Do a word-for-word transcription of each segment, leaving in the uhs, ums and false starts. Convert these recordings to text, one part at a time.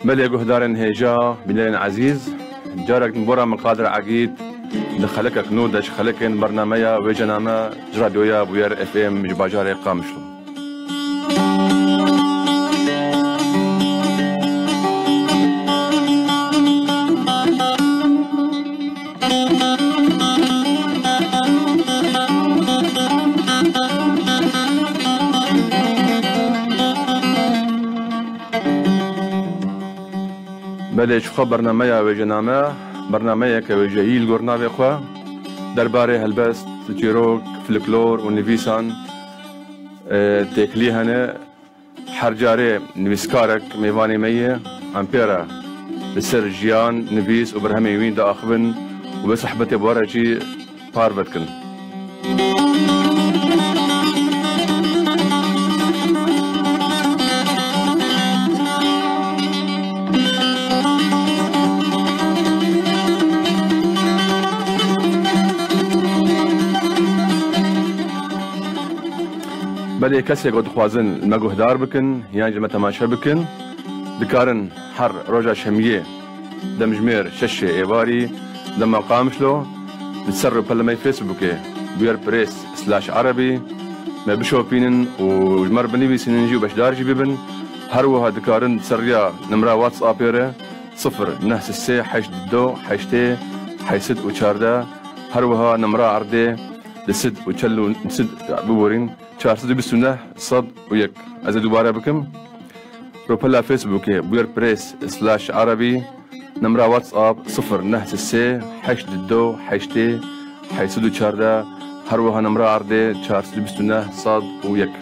Belê guhdarên hêja, bînerên ezîz, carek din bora min Qadir Egîd di xelekek nû de ji xelekên bernameya Wêcename ji radyoya Bûyer F M ji bajarê Qamişlo. Belê, çixa bernameya Wêjename, bernameyeke wêjeyî li gor navê xwe, derbarê helbest, çîrok, folklor û nivîsan, e, têkilî hene. Her carê nivîskarek mêvanê me ye, em pê re li ser jiyan, nivîs û berhemên wî diaxivin û vê sohbetê bi we re jî parve dikin. Belê kesê ku dixwazin li me guhdar bikin yan jî me temaşe bikin, dikarin her roja şemiyê demjimêr şeşê êvarî dema Qamişlo li ser rûpelê me yê Facebookê, Bûyer Press slash Erebî, me bişopînin û ji me re binivîsînin jî û beşdar jî bibin. Her wiha dikarin di ser riya nimra WhatsAppê re sifir neh sê sê heşt du heştê heşt sed û çardeh, her wiha nimra erdê di sed û çel û sed, biborîn, çar sed û bîst û neh sed û yek. Ez ê dubare bikim. Rûpela Facebookê Bûyer Press slash Erebî, nimra WhatsApp sifir neh sê sê heşt du heştê heşt sed û çardeh, her wiha nimra erdê çar sed û bîst û neh sed û yek.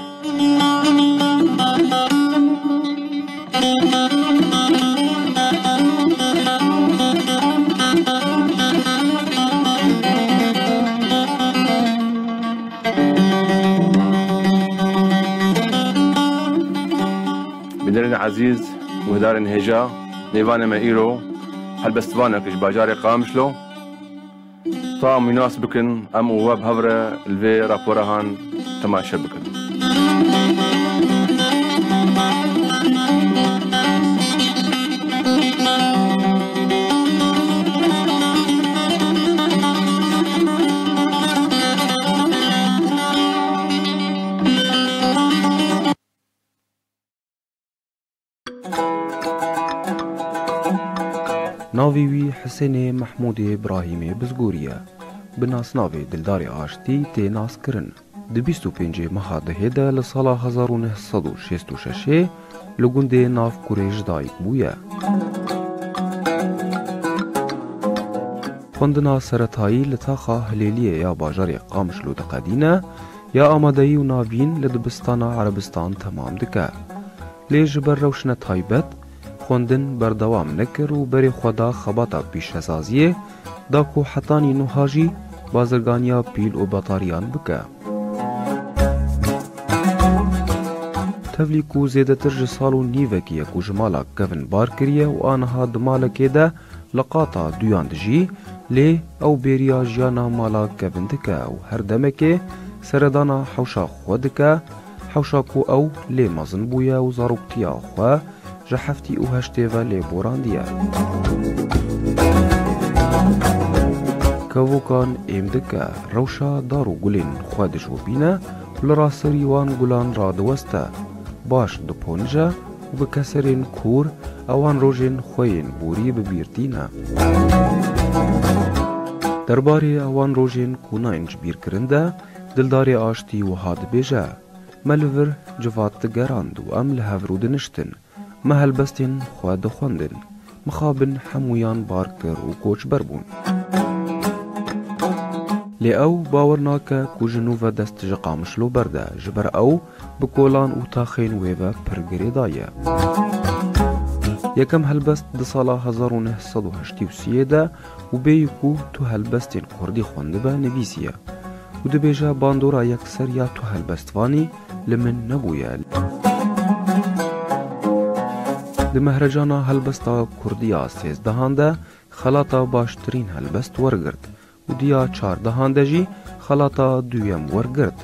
Bînerên ezîz, guhdarên hêja, mêvanê me îro helbestvanek ji bajarê Qamişlo. Ta em wî nas bikin, em û we bi hev re li vê raporahan temaşe bikin. Navê wî Hisênê Mehmûdê Birahîmê Bizgorî ye. Bi nasnavê Dildarê Aştî tê naskirin. Di bîst û pêncê meha dehê de li sala hezar û neh sed û şêst û şeşê li gundê Navkurê ji dayik bûye. Xwendina seretayî li taxa Hilêliyê ya bajarê Qamişlo diqedîne, ya amadeyî û navîn li dibistana Erebistan temam dike. Lê ji ber rewşine taybet, xwendin berdewam nekir û berê xwe da xebata pîşesaziyê, da ku hetanî nuha jî bazirganiya pîl û betariyan bike. Tevlî ku zêdetir ji sal û nîvekî ye ku ji mala kevin bar kiriye û aniha di malekê de li qata duyan dijî, lê ew bêriya jiyana mala kevin dike û her demekê seredana hewşa xwe dike, hewşa ku ew lê mezin bûye û zaroktiya xwe ji heftî û heştê ve lê borandiye. Kevokan êm dike, rewşa dar û gulên xwe dişopîne û li raserî wan gulan radiweste. Baş diponije û bi keserên kûr ewan rojên xwe yên borî bi bîr tîne. Derbarê ewan rojên ku nayên ji bîr kirin de, Dildarê Aştî wiha dibêje, me li vir civat digerand û em li hev rûdiniştin. Me helbestên xwe dixwendin. Mixabin hemûyan bar kir û koçber bûn. Lê ew bawer nake ku ji nû ve dest ji Qamişlo berde, ji ber ew bi kolan û taxên wê ve pir girêdayî ye. Yekem helbest di sala hezar û neh sed û heştê û sê de û bêyî ku tu helbestên kurdî xwendibe nivîsiye û dibêje bandora yekser ya tu helbestvanî li min nebûye. Di mehrecana helbesta kurdî ya sêzdehan de xelata baştirîn helbest wergirt û di ya çardehan de jî xelata duyem wergirt.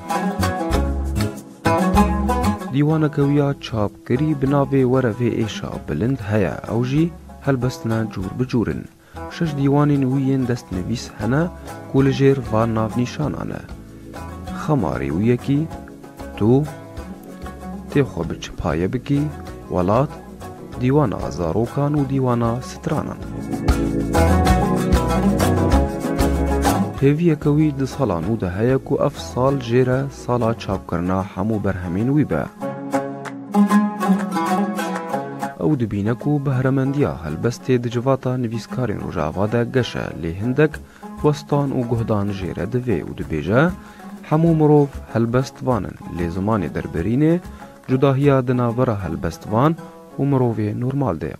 Dîwaneke wî ya çapkirî bi navê Were vê êşa bilind heye, ew jî helbestina cûr bi cûr in. Şeş dîwanên wî yên destnivîs hene ku li jêr van navnîşana ne. Xemarê wî yekî, Tu, Tê xwe bi çi paye bikî, Welat, Dîwana zarokan û Dîwana stranan. Hêviyeke wî di sala nû de heye ku ev sal jê re sala çapkirina hemû berhemên wî be. Ew dibîne ku behremendiya helbestê di civata nivîskarên Rojava de geş e, lê hindek westan û guhdan jê re divê û dibêje, Hemû mirov helbestvan in, lê zimanê derberînê cudahiya di navbera helbestvan û mirovê normal de ye.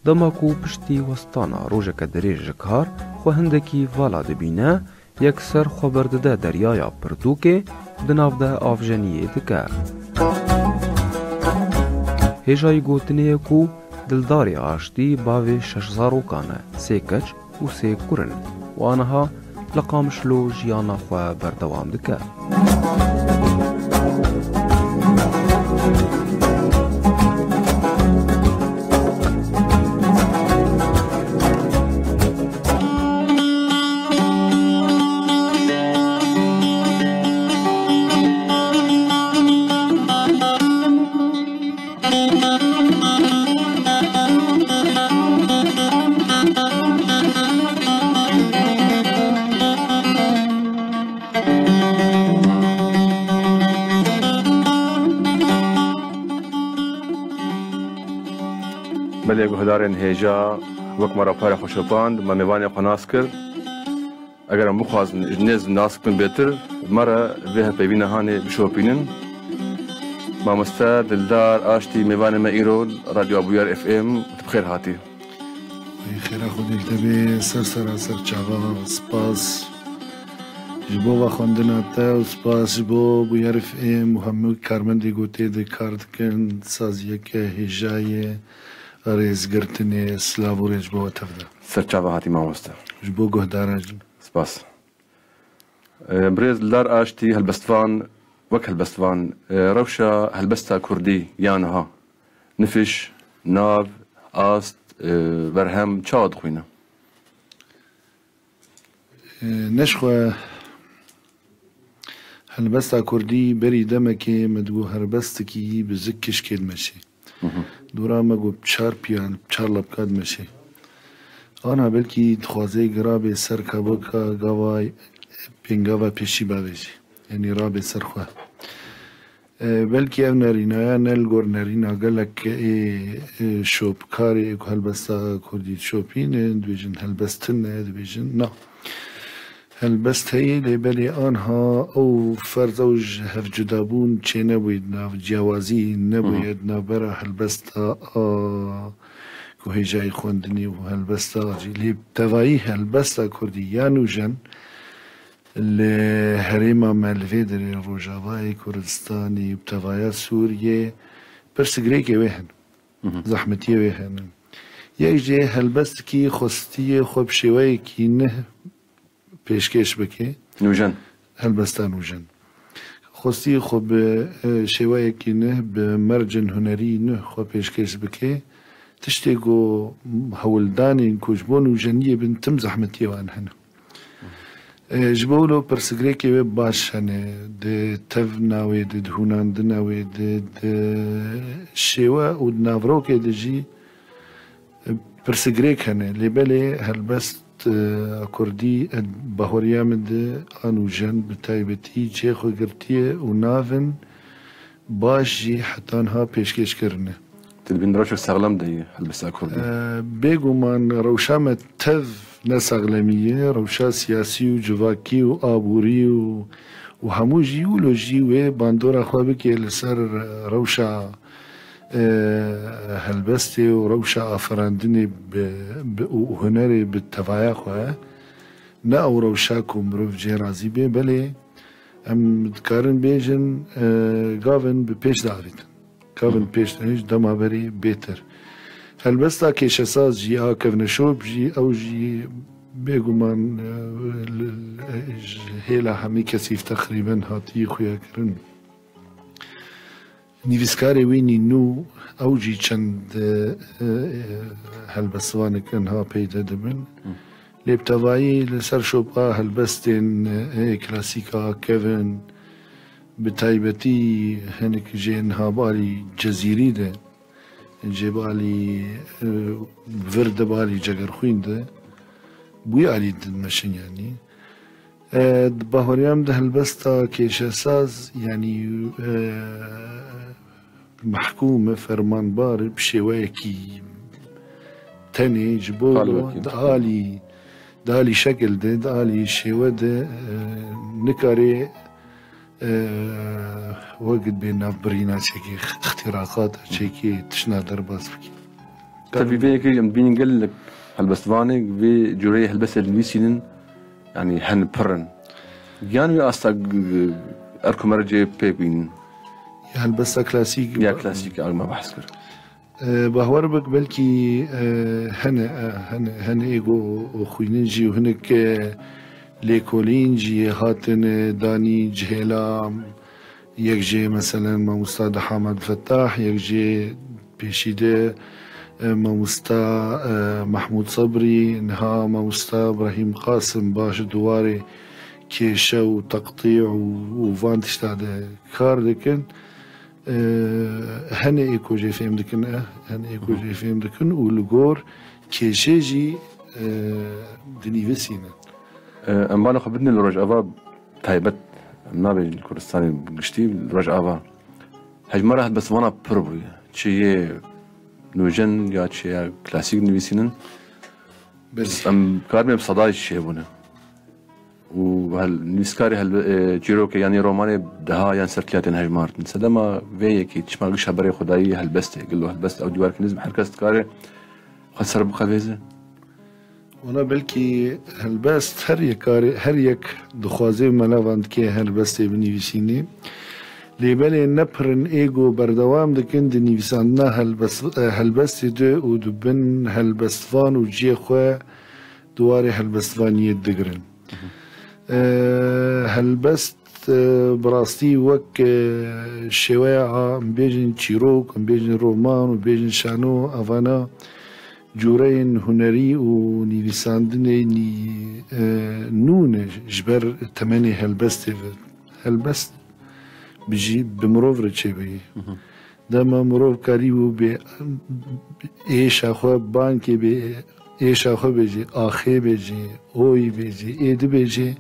Dema ku piştî westana rojeke dirêj ji kar xwe hindekî vala dibîne, yekser xwe berdide deryaya pirtûkê, di nav de avjeniyê dike. Hêjayî gotinê ye ku Dildarê Aştî bavê şeş zarokan e, sê keç û sê kur in û aniha li Qamişlo jiyana xwe berdewam dike. Belê guhdarên hêja, wek me re pere xwe şopand, me mêvanê xwe nas kir. Eger em bixwazin ji nêz nas bikin bêtir, me re vê hevpeyvîna hanê bişopînin. Mamoste Dildar Aştî, mêvanê me îro li Radyoya Bûyer F M, tu bi xêr hatî. Ey xêra Xwedê li te be, ser sera ser çava, spas ji bo vexwendina te û spas ji bo Bûyer F M û hemû karmendê ku tê de kar dikin, saziyeke hêjayê, rêzgirtinê, silav û rê ji bo we tev de. Ser çava hatî mamoste. Ji bo guhdaran jî. Spas. E, birêz Dildar Aştî, helbestvan, wek helbestvan, e, rewşa helbesta kurdî ya niha, nifiş, nav, ast, e, berhem çawa dixwîne? E, neşxwe helbesta kurdî berî demekê me dibû helbestekî bi zik kişkê dimeşê. Hı hı. Dora me got çar piyan, çar lepka dimeşê. Ana belkî dixwazê girabe ser kabaka gava pêngava pêşî bavêjî. Yanî rabe ser xwe. E, belkî ev nerînaya ne li gor nerîna gelek ê, ê şopkarê ê ku helbesta kurdî dişopînin, dibêjin helbestin e, dibêjin na. Helbest heye, lê belê anha ew ferz, ew ji hevcudabûn çênebûye di nav, ciyawazî nebûye, mhm, di navbera helbesta a ku hêjayî xwendinê û helbesta a jî. Lê bi tevayî helbesta kurdî ya nûjen li herêma me li vê derê Rojavayê Kurdistanê û bi tevaya Sûriyê pirsgirêkê wê hene. Mhm. Zehmetiyê wê hene. Yek jê helbestekî xwestiyê xwe bi şêweyekî nih pêşkêş bike. Nûjen. Helbesta nûjen. Xwestî xwe bi, e, şêweyekî nih, bi mercên hunerî nih xwe pêşkêş bike. Tiştê ku hewldanên ku ji bo nûjeniyê bin tim zehmetiyê wan hene. E, ji bo wilo pirsgirêkê wê baş hene. Di tevna wê de, di hûnandina wê de, di şêwe û di navrokê de jî, e, pirsgirêk hene. Lê belê helbest T-, a kurdî, e, bahoriya min de a nûjen bi taybetî cihê xwe girtiye û navin baş jî heta niha pêşkêş kirine. Tu dibîn rewşek saxlem de ye helbesta kurdî? E, bêguman rewşa me tev ne saxlemî ye, rewşa siyasî û civakî û aborî û, û hemû jî wilo jî wê bandora xwe bike li ser rewşa e, helbestê û rewşa aferandinê bi, bi, û hunerê bi tevaya xwe, ne ew rewşa ku mirov cê razî bê, belê em dikarin bêjin, e, gavin bi pêş de avêtin. Gavin, hı, pêş de ji dema berê bêtir. Helbesta kêşesaz jî, a kevneşop jî, ew jî Bêguman, e, li, li, ji hêla hemî kesî teqrîben hatî xuya kirin. Nivîskarê wî nî nû, ew jî çend, e, e, helbestvanek inha peyde dibin. Lê bi tevayî li ser şopa helbestên, e, klasîka kevin, bi taybetî hinek jê niha balî Cezîrî de, jê balî, e, vir de balî Cegerxwîn de, bi wî alî dimeşin yanî. E, di baweriyam de helbesta kêşesaz, yanî, e, mehkûm e, fermanbar e, bi şêweyekî tenê ji bo Kalbekî. di alî, di alî şekil de, di alî şêwe de, e, nikare, e, wek bê navbirîna çekê ixtîraqat, çekê tişna derbas bikî. Tevî vê yekê em dibînin gelek helbestvanê vê cureyê helbestê dinivîsînin, yanî hin pir in. Yan wê asta g-, g-, erk û mercê pê bînin. Ya helbesta klasîk. Ya klasîk, a me behs kir. E, bawer bik belkî, e, hene, e, hene, hene êgo xwînin jî û hinek, e, lêkolîn jî hatin, e, danî cihêla, yek jê meselen mamosta Deha Ahmed Fettah, yek jê pêşî de, e, mamosta, e, Mahmûd Sebrî, niha mamosta Brahîm Qasim baş di warê kêşe û teqtî û, û van tişta de kar dikin. E, hene êko jê fêm dikin, e, hene êko jê fêm dikin û li gor kêşê jî, e, dinivîsînin. E, em bala xwe bidin li Rojava taybet, em nabêjin li Kurdistanê bi giştî, li Rojava hejmara helbestvana pir bûye. Çi yê nûjen ya çi ya klasîk nivîsînin. Belê. Em karibê bi sedayê çêbûne. Û hel-, nivîskarê hel-, e, çîrokê yanî romanê deha yan serkiliyatên hejmartin. Sedema vê yekê çima giş heberê xwedayî helbestê, gelo helbest ew dîwarkî nizm her kes dikare xwe ser bixevêze? Wala belkî helbest her yek kare, her yek dixwaze melavan dike helbestê binivîsînê. Lê belê ne pir in êgo berdewam dikin di nivîsandina helbest-, e, helbestê de û dibin helbestvan û cihê xwe di warê helbestvaniyê digirin. E, helbest, e, bi rastî wek, e, şêweya, em bêjin çîrok, em bêjin roman û bêjin şano, evana cureyên hunerî û nivîsandinê nî, e, nû ne ji ber temenê helbestê ve. Helbest bi jî, bi mirov re çêbûyî. Dema mirov karîbû bê êşa xwe bankê bê, êşa xwe bêjê, axê bêjê, oy bêjê, ê dibêjê.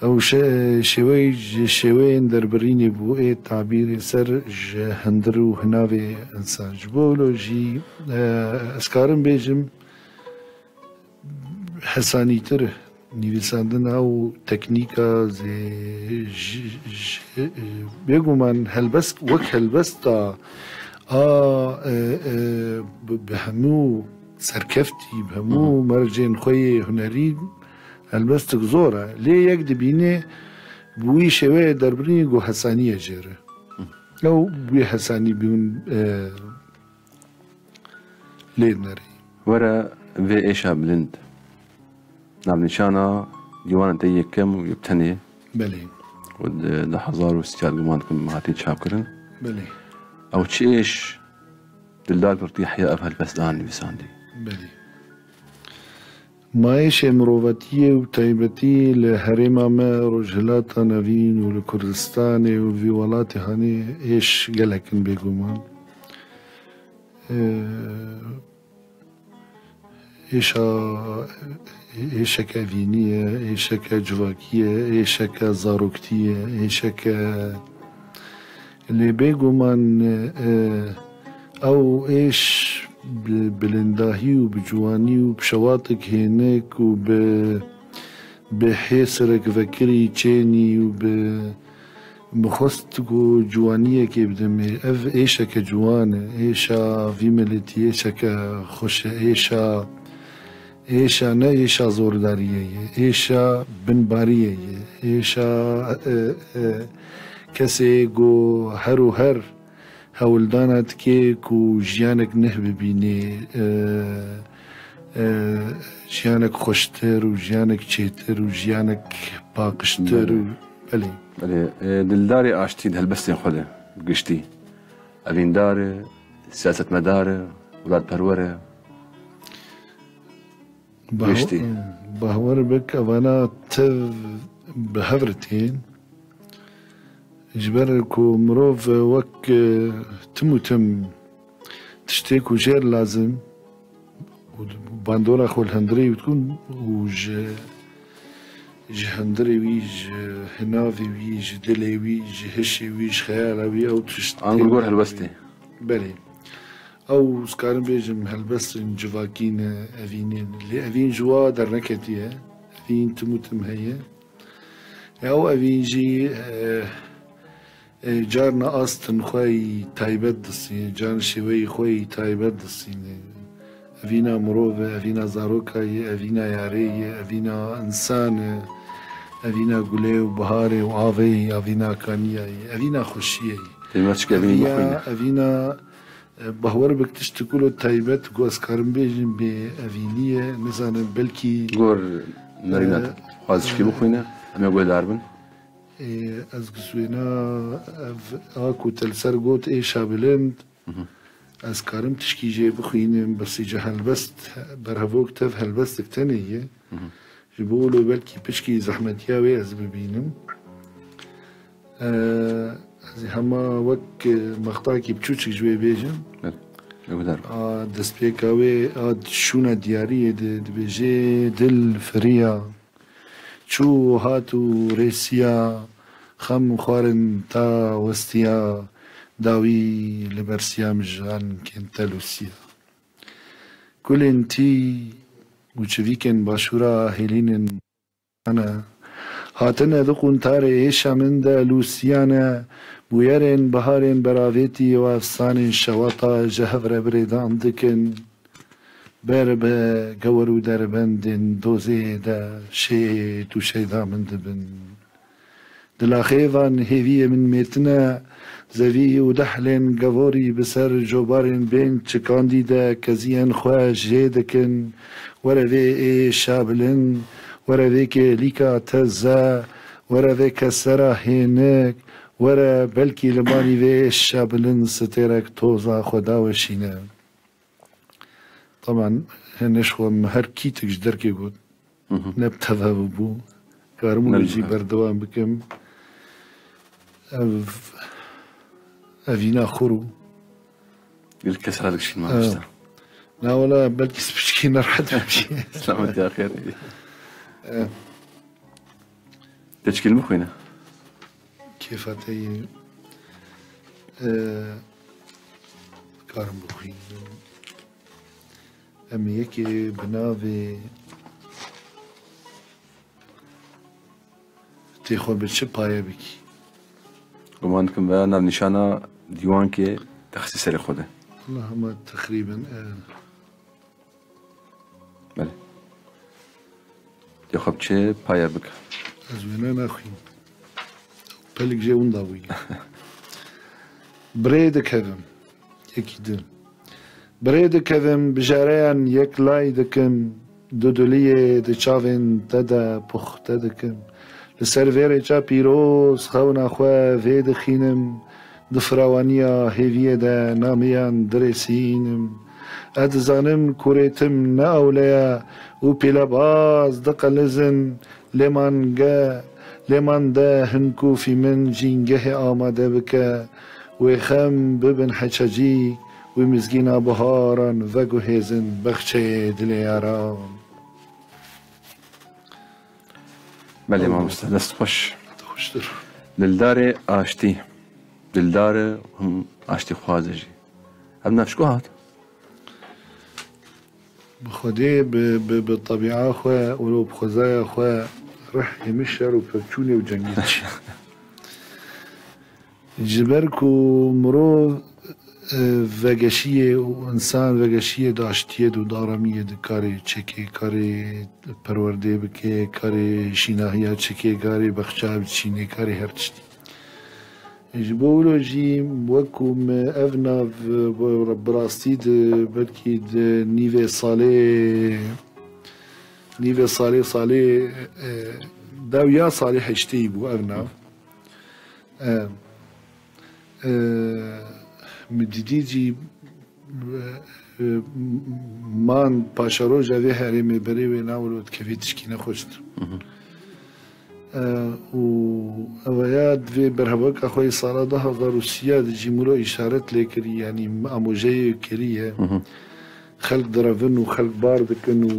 Ew şe-, şêweyê ji şêweyên derbirînê bû, ê tabîrê ser ji hundir û hinavê insan. Ji bo wilo jî, e, ez karim bêjim, hesanîtir nivîsandina û teknîka zê-, ji-, ji-, bêguman helbest wek helbesta a, e, e, bi, bi hemû serkeftî, bi hemû Hı hı. mercên xwe yê hunerî helbestik zor e. Lê yek dibîne bi wî şêweyê derbirînê ku hesanî ye jê re. Hı. Ew wî hesanî bûn, e, lê dinerî. Were vê êşa bilind. Navnîşana dîwana te yekem û yê tenê. Belê. Û di, di hezar û sî guman dikim hatiye çapkirin. Belê. Ew çi êş Dildar Kurtî heya ev helbest da nivîsandî? Belê. Ma êşê mirovatiyê û taybetî li herêma me, Rojhilata Navîn û li Kurdistanê û vî welatê hanê êş gelek in bêguman. Ee, êşa, êşeke evînî ye, êşeke civakî ye, êşeke zaroktî ye, êşeke Lê bêguman, e, ew êş bi bilindahî û bi ciwanî û bi şewatik hênik û bi, bi hêsirek vekirî çênî û bi, bi xwest ku ciwaniyekê bidimê. Ev êşeke ciwan e, êşa vî miletî êşeke xweş e, êşa Êşa ne êşa zordariyê ye, êşa binbariyê ye, êşa, e, e, kesê ku her û her hewldana dike ku jiyanek neh bibîne, e, e, jiyanek xweştir û jiyanek çêtir û jiyanek paqijtir û, belê. Belê. Belê, e, dildarê aştî di helbestên xwe de bi giştî. Evîndar e, siyasetmedar e, welatperwer e. Baw-, Giştî. Bawer bik, evana tev bi hev re tên. Ji ber ku mirov wek, e, tim û tim tiştê ku jê re lazim û bandora xwe li hundirê wî dikun û ji, ji hundirê wî, ji hinavê wî, ji dilê wî, ji hişê wî, ji xeyala wî ew tişt An gurgor helbestê. Belê. Ew, ez karim bêjim, helbestên civakî ne, evînê ne. Lê evîn ji wa derneketiye. Evîn tim û tim heye. Ew evîn jî, e, e, carna astin xwe yî taybet distîne, carna şêweyî xwe yî taybet distîne. Evîna mirov e, evîna zaroka ye, evîna yarê ye, evîna însan e, evîna gulê û biharê û avê yî, evîna kaniya yî, evîna xweşiyê yî. Dema çike evîn Eviya, bixwîne. Evîna E, Bahwer bik tişt ku lo taybet ku ez karim bêjim bê evînî ye, nizanim belkî Gor nerîna e, xwazişkî e, bixwîne, em ê guhdar bin. E, ez gizwêna ev a ku te li ser got êşa bilind, ez karim tişkî jê bixwînim, besî ji helbest, berhevok tev helbestik tenê ye. Ji bo wilo belkî piçkî zehmetiya wê ez bibînim. Ee, ez ê hema wek, e, mextakî biçûçik ji wê bêjim. Belê. Ew dar. A, destpêka wê a şûna diyariyê de dibêje, dil firiya, çû hat û rêsiya, xem xwarin ta westiya, dawî li ber siyam jan kên telûsiya. Kulên tî û çivîkên başûra hêlînin. Ana, hatine di quntarê êşa min de lûsiyane, bûyerên biharên beravêtî û efsanên şewata ji hev re birêdan dikin. Ber bi gewir û derbendên dozê de şêt û şeyda min dibin. Di laxê van hêviyê min mêtine, zevî û dehlên gevorî bi ser cobarên bên çikandî de keziyên xwe jê dikin. Were vê êşa bilind, were vê kêlîka teze, were vê kesera hênik, were belkî li banî vê êşa bilind stêrek toza xwe daweşîne. Teban, hene ji xwe min her kîtik ji derkê got. Mhm. Ne bi tev hev bû. Karim Ne wê bi jî tev. Berdewam bikim. Ev, evîna xwe rû. Gelek kes radikişîn Ew. mamoste. Na wala belkî spişkî nerehet bibî. Selamet ya xêr. Ew. Te çikil bixwîne? Kêfa te yê, e, karim bixwînim. Em yekê bi navê tê xwe bi çi paye bikî? Guman dikim ve navnîşana dîwankê texsî serê xwe de. Wala hema teqrîben, e, Belê. Dê xwe bi çi paye bike? Ez wêne naxwînim. Pelik jê winda bûye. Birê dikevim. Yekî din. Birê dikevim, bijareyan yeklay dikim. Duduliyê di çavên te de puxte dikim. Li ser vê rêça pîroz xewna xwe vê dixînim. Di firawaniya hêviyê de nameyan dirêsînim. Ez dizanim kurê tim ne ewle ye û pîlebaz diqelizin, lê man ge, lê man de hin ku fî min jîngehê amade bike, wê xem bibin heçecîk, wê mizgîna biharan veguhêzin bexçeyê dilê yaran. Belê mamoste, dest xweş. Xweştir. Dildarê aştî. Dildar e, him aştî xwaz e jî. Ev nav ji ku hat? Bi Xwedê, bi, bi, bi tebîa xwe û bi xwezaya xwe rih êmiş şer û pevçûnê û cengê çi. Ji ber ku mirov, e, vegeşiyê û insan vegeşiyê di aştiyê de û di aramiyê de karê çekê, karê perwerdê bike, karê şînahiya çekê, karê bexça biçînê, karê her tiştî. Ji bo wilo jî wek ku me ev nav bi rastî di belkî di nîvê salê, nîvê salê, salê, e, dew ya salê heştê bû ev nav. E, e, min didî jî, e, man paşeroja vê herêmê berê wê newilo dikevî tişkî nexweş. E, û ev ya divê berheveka xwe yê sala du hazar û sî de jî milo îşaret lê kirî, yanî amojeyê kirî ye. Xelk direvin û xelk bar dikin û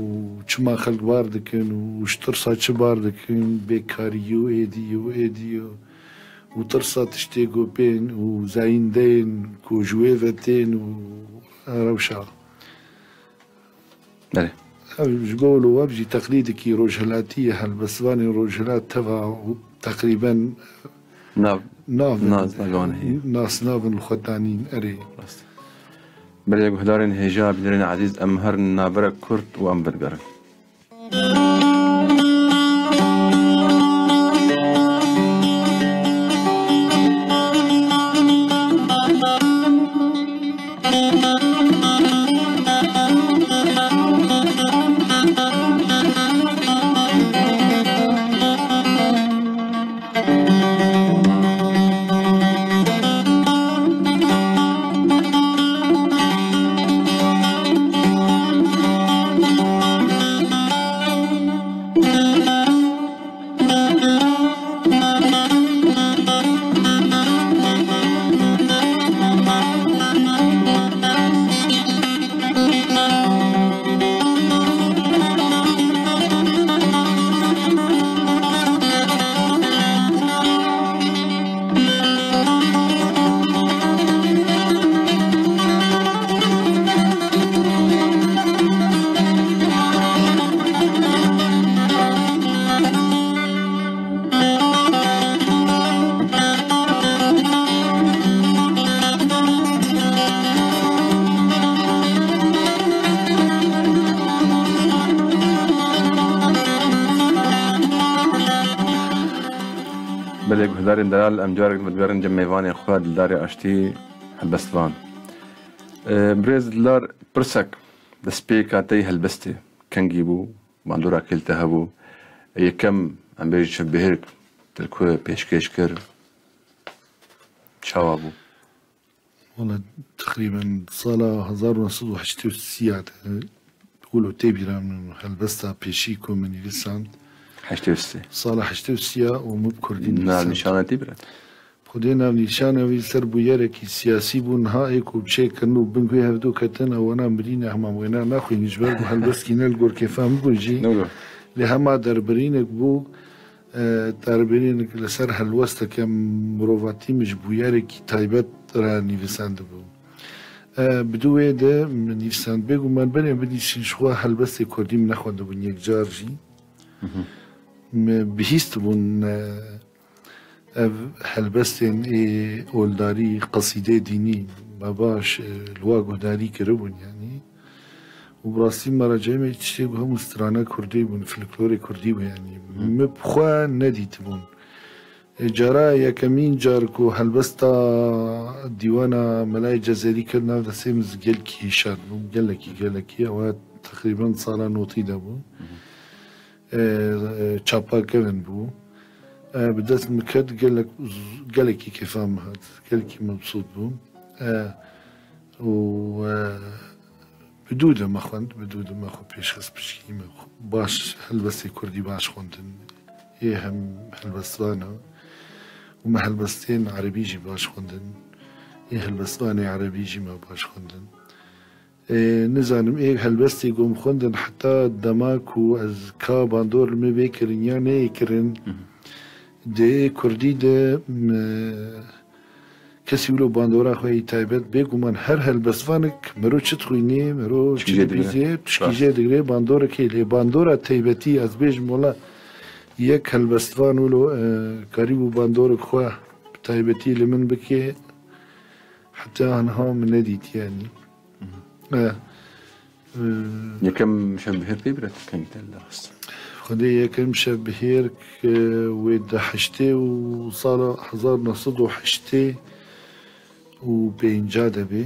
çima xelk bar dikin û ji tirsa çi bar dikin, bêkarî û êdî û êdî û tirsa tiştê ku bên û zayîndeyên ku ji wê ve tên û rewşa. Belê. Ev ji bo wilo ev jî teqlîdekî rojhilatî ye, helbestvanên rojhilat teva û teqrîben Nav, navin, nas, navin heye. Nas navin li xwe danîn, erê. Rast. Belê guhdarên hêja, bînerên ezîz, em herin navberek kurt û em vedigerin. Belê guhdarên delal, em carek din vedigerin cem mêvanê xwe, Dildarê Aştî, helbestvan. E, birêz Dildar, pirsek, destpêka te yê helbestê kengî bû, bandora kê li te hebû? Yekem, em bêjin şevbihêr te li ku pêşkêş kir, çawa bû? Wala, teqrîben sala hezar û neh sed û heştê û sê de, wilo tê bîra min helbesta pêşî ku min nivîsand. Heştê û sê. Sala heştê û sê û min bi kurdî nivîsand. Navnîşana tê bîra te? Xwedê navnîşana wî ser bûyerekî siyasî bû, niha ê ku bi çêkirin û bin wê hevdu ketin, ewana mirîne hema wêna naxwînin, ji ber ku helbestkî ne li gor kêfa min bû jî. Doğru. Lê hema derbirînek bû, e, derbirînek li ser helwesteke mirovatî min ji bûyerekî taybet re nivîsandibû. E, bi dû wê de min nivîsand, bêguman berê binivîsîn, ji xwe helbestê kurdî min nexwendibûn yekcar jî. Hı hı. Me bihîstibûn, e, Ev helbestên ê oldarî, qesîdê dînî me baş, e, li wa guhdarî kiribûn, yanî. Û bi rastî meraceyê me tiştê ku hemû strana kurdî bûn, folklorê kurdî bû, yanî. Hı. Min bi xwe nedîtibûn. E, cara yekemîn car ku helbesta dîwana Melayê Cezerî ket nav destê min, ez gelkî şad bûm, gelekî, gelekî, ew teqrîben sala notî de bû. Hı hı. E, e, çapa kevin bû. E, bi dest min ket, gelek, gelekî kêfa min hat. Gelekî mebsût bûm. E, û, e, bi dû de me xwend, bi dû de me xwe pêşxist pişkî, me xwe baş helbestê kurdî baş xwendin. Ê hem helbestvan e û me helbestên erebî jî baş xwendin. Ê helbestvanê erebî jî me baş xwendin. Ê, nizanim, ê helbestê ku em xwendin heta dema ku ez ka bandor li min bê kirin ya neyê kirin, Hı hı. di ê kurdî de, m, kesî wilo bandora xwe yî taybet, bêguman her helbestvanek mero çi dixwînê, mero çi dibîzê, tişkî jê digire, bandorek heye. Lê bandora taybetî, ez bêjim, wela yek helbestvan wilo, e, karîbû bandorek xwe bi taybetî li min bike, heta niha min nedît, yanî. E, e, Yekem şevbihêr pê bire tu kengî te li dar xist? Xwedê yekem şevbihêrk, e, wê di heştê û sala hezar neh sed û heştê û pênca de bê.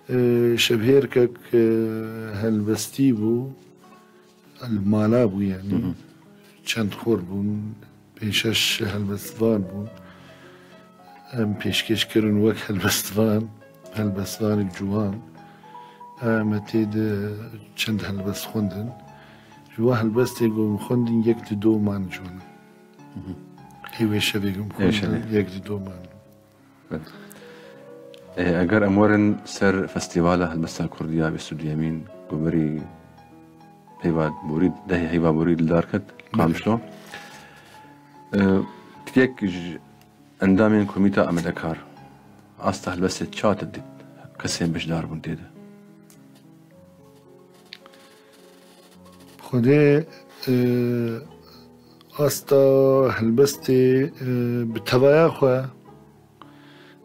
E, şevhêrkek, e, helbestî bû, li mala bû yanî. Çend xor bûn, pênc şeş helbestvan bûn. Em pêşkêş kirin wek helbestvan, helbestvanek ciwan. Em tê de çend helbest xwendin. Ji wa helbestê ku em xwendin yek di do man ciwan. Hê wê şevê ku em Ê şevê. xwendin yek di do man. Evet. E, eger em werin ser Festîvala Helbesta Kurdî ya bîst û duyemîn ku berî heyva borî, dehê heyva borî li dar ket, Qamişlo. E, tikek ji endamên Komîta Amadekar asta helbestê çawa te dît? Kesên beşdar bûn tê de? Xwedê, e, asta helbestê, e, bi tevaya xwe,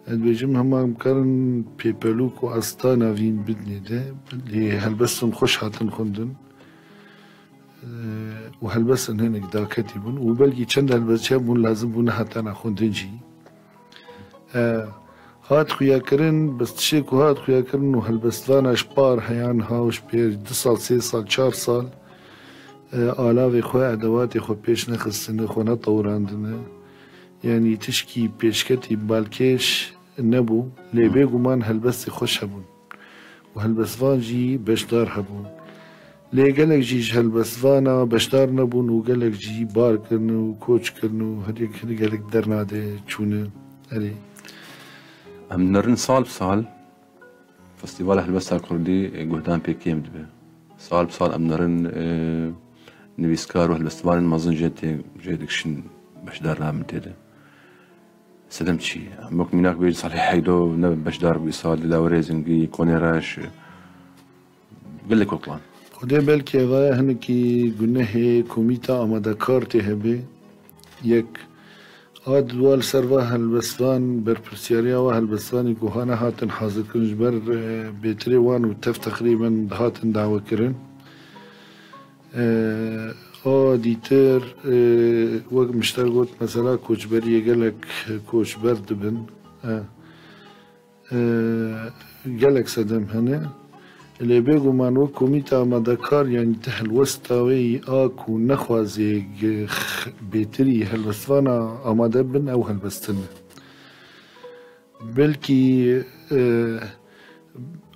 ez dibêjim hema em karin pêpelûk û astana vîn bidinê de, lê helbestên xweş hatin xwendin, e, û helbestên hinek daketî bûn û belkî çend helbestçiya bûn lazim bû nehatana xwendin jî. E, hat xuyakirin, bes tiştê ku hat xuyakirin û helbestvana ji par heya niha û ji pêr du sal, sê sal, çar sal, e, alavê xwe, edewatê xwe pêş nexistine, xwe netewirandine. Yanî tişkî pêşketî balkêş nebû, lê bêguman helbestê xweş hebûn. û helbestvan jî beşdar hebûn. Lê gelek jî ji helbestvana beşdar nebûn û gelek jî bar kirin û koç kirin û her yek, her gelek dernade çûne. Erê. Em nerin sal bi sal Festîvala Helbesta Kurdî, e, guhdan pê kêm dibe. Sal bi sal em nerin, e, nivîskar û helbestvanên mezin jê tê, jê dikişin beşdar nabin tê de. Sedem çi? Em wek mînak bêjin Salih Heydo ne beşdar bû îsal, Dilawerê Zingî, Konê Reş, gelek wek wan. Xwedê belkî eva hinekî gunehê komîta amadekar tê hebe. Yek, a dua li ser va helbestvan, berpirsiyariya va helbestvanê ku hane hatin hazirkirin ji ber, e, bêtirê wan û tev teqrîben dihatin dawekirin. E, a dîtir, e, wek min ji te got, mesela koçberiyê gelek koçber dibin. E, e, gelek sedem hene. Lê bêguman wek komîta amadekar, yanî ti helwesta wê yî a ku nexwazê g-, x-, bêtirî helbestvana amade bin, ew helbestin e. Belkî, e,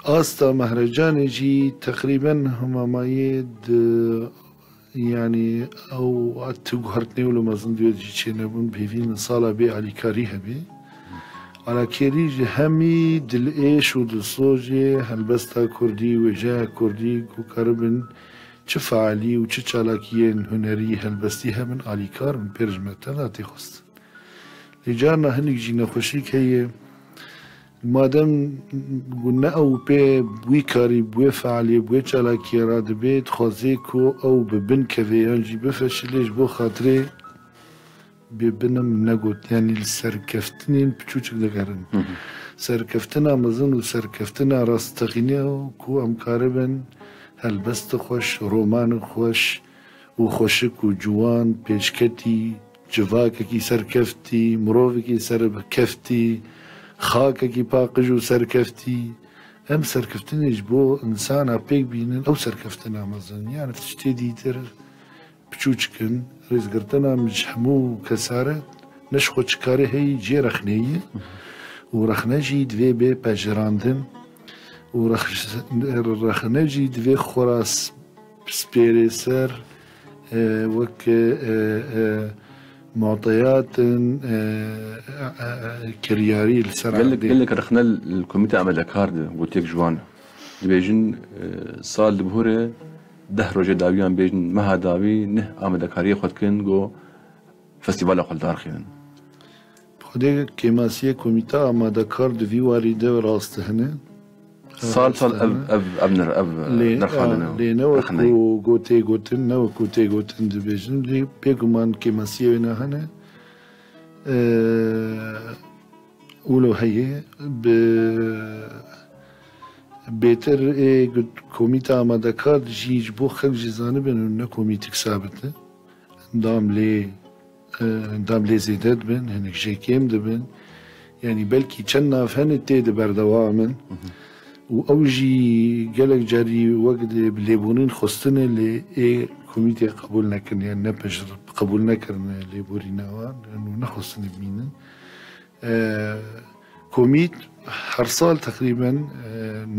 asta mehrecanê jî teqrîben hemamayê di, yanî ew tu guhertinê wilo mezin diyo jî çênebûn, pêvî min sala bê alîkarî hebî. Alîkarî ji hemî dilêş û dilsojê helbesta kurdî, wêjeya kurdî ku karibin çi fealî û çi çalakiyên hunerî, helbestî hebin, alîkar bin, pêr ji me teva tê xwestin. Lê carna hinek jî nexweşîk heye. Madem ku ne ew pê wî karî, bi wê fealiyê, bi wê çalakiyê radibê, dixwazê ku ew bi bin keve yan jî bifeşilê, ji bo xatirê bê bin em negot, yanî li serkeftinên piçûçik digerin. Serkeftina mezin û serkeftina rastexîne ku em karibin helbesti xweş, romani xweş, û xweşik û ciwan pêşketî, civakekî serkeftî, mirovekî serkeftî, xakekî paqij û serkeftî. Em serkeftinê ji bo insana pêk bînin, ew serkeftina mezin. Yani tiştê dîtir piçûçik in, rêzgirtina min ji hemû kesare ne ji xwe çi karê heyî, cê rexneyî û rexne jî divê bê pejirandin û rex-, rexne jî divê xwe ra s-, spêrê ser, e, wek, e, e, muteyatin, e, e, e, kiryarî li ser Gelek, erdê. Gelek rexne li Komîta Amadekar de gotiye ji wan. Dibêjin, e, sal dibihore deh rojê dawiyan bêjin meha dawî neh amadekariyê xwe dikin, go festîvala xwe li dar xînin. Xwedê kêmasiyê Komîta Amadekar di vî warî de rast hene. Sal sal ev, ev, ev nir-, ev Lê, nirxandin e, lê ne wek rexneyî. Ku go tê gotin, ne wek ku tê gotin dibêjin, lê bêguman kêmasiyê wê ne hene. Ee, wilo heye, bi Bêtir ê got komîta amadekar jî ji bo xelk jî zanibin û ne komîtik sabit e. Endam lê, e, endam lê zêde dibin, hinek jê kêm dibin. Yanî belkî çend nav hene tê de berdewam in. Û ew jî gelek carî wek di lêborîn xwestine lê ê komîtê qebûl nekin, yani ne pişt qebûl nekirine lêborîna wan, yani nexwestine bimînin. E, komît her sal teqrîben, e,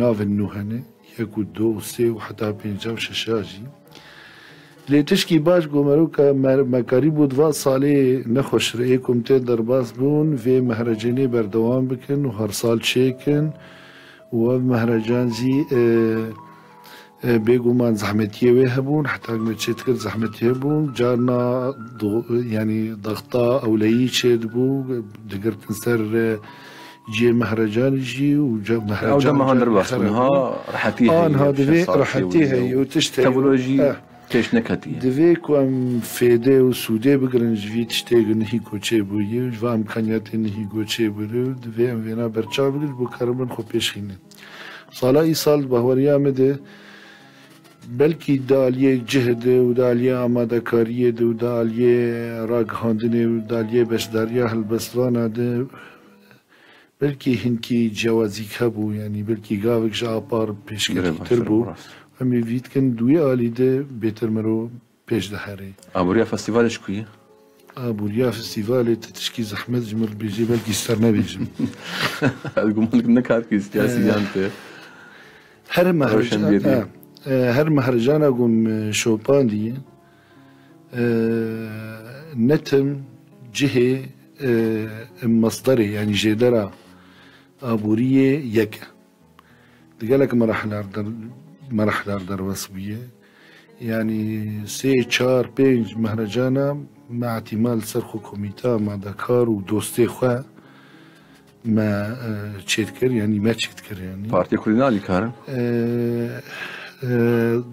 navên nû hene. Yek û du û sê û heta pênca û şeşa jî. Lê tişkî baş ku meroka me, me karîbû di va salê nexweş re ê komîtê derbas bûn, vê mehrecanê berdewam bikin û her sal çêkin û ev mehrecan jî, e, e, bêguman zehmetiyê wê hebûn, heta me çêdikir zehmetî hebûn, carna do-, yanî daxta ewleyî çêdibû, digirtin ser, e, cihê mehrecanê jî û ce-, Ew mehrecan dema han derbas bûn, ha rehetî heye, Anha divê şeş sal rehetî çêbû heye û tişt heye. Teknolojî Eh. pêş neketiye. Divê ku em fêde û sûdê bigirin ji vî tiştê ku nihî koçê bûye, ji va imkaniyatê nihî koçê bûye, divê em vêna berçav bigirin, bo karin bin xwe pêş xînin. Sala îsal di bahweriya min de belkî di aliyê cih de û di aliyê amadekariyê de û di aliyê ragihandinê û di aliyê beşdariya helbestvana de belkî hinkî ciyawazîk hebû, yanî belkî gavek ji apar pêşketîtir bû. Em ê vî dikin di wî alî de bêtir miro pêş diherê. Aboriya festîvalê ji ku ye? Aboriya festîvalê tu tişkî zehmet ji min re bêjî, belkî ser nebêjim. Ez guman dikim ne karkî siyasî Eh, yan te. Her mehreca-, Rewşenbîrî. eh, eh, her mehrejana ku min şopandiye, eh, netim cihê, eh, mesderê, yanî jêdera aboriyê yek e. Di gelek merahler der-, merahler derbas bûye. Yanî sê, çar, pênc mehrecana me îtîma li ser xwe komîta, amadekar û dostê xwe me, e, çêdikir, yanî me çêdikir, yanî. Partiya Kurdî ne alîkar in? E, e,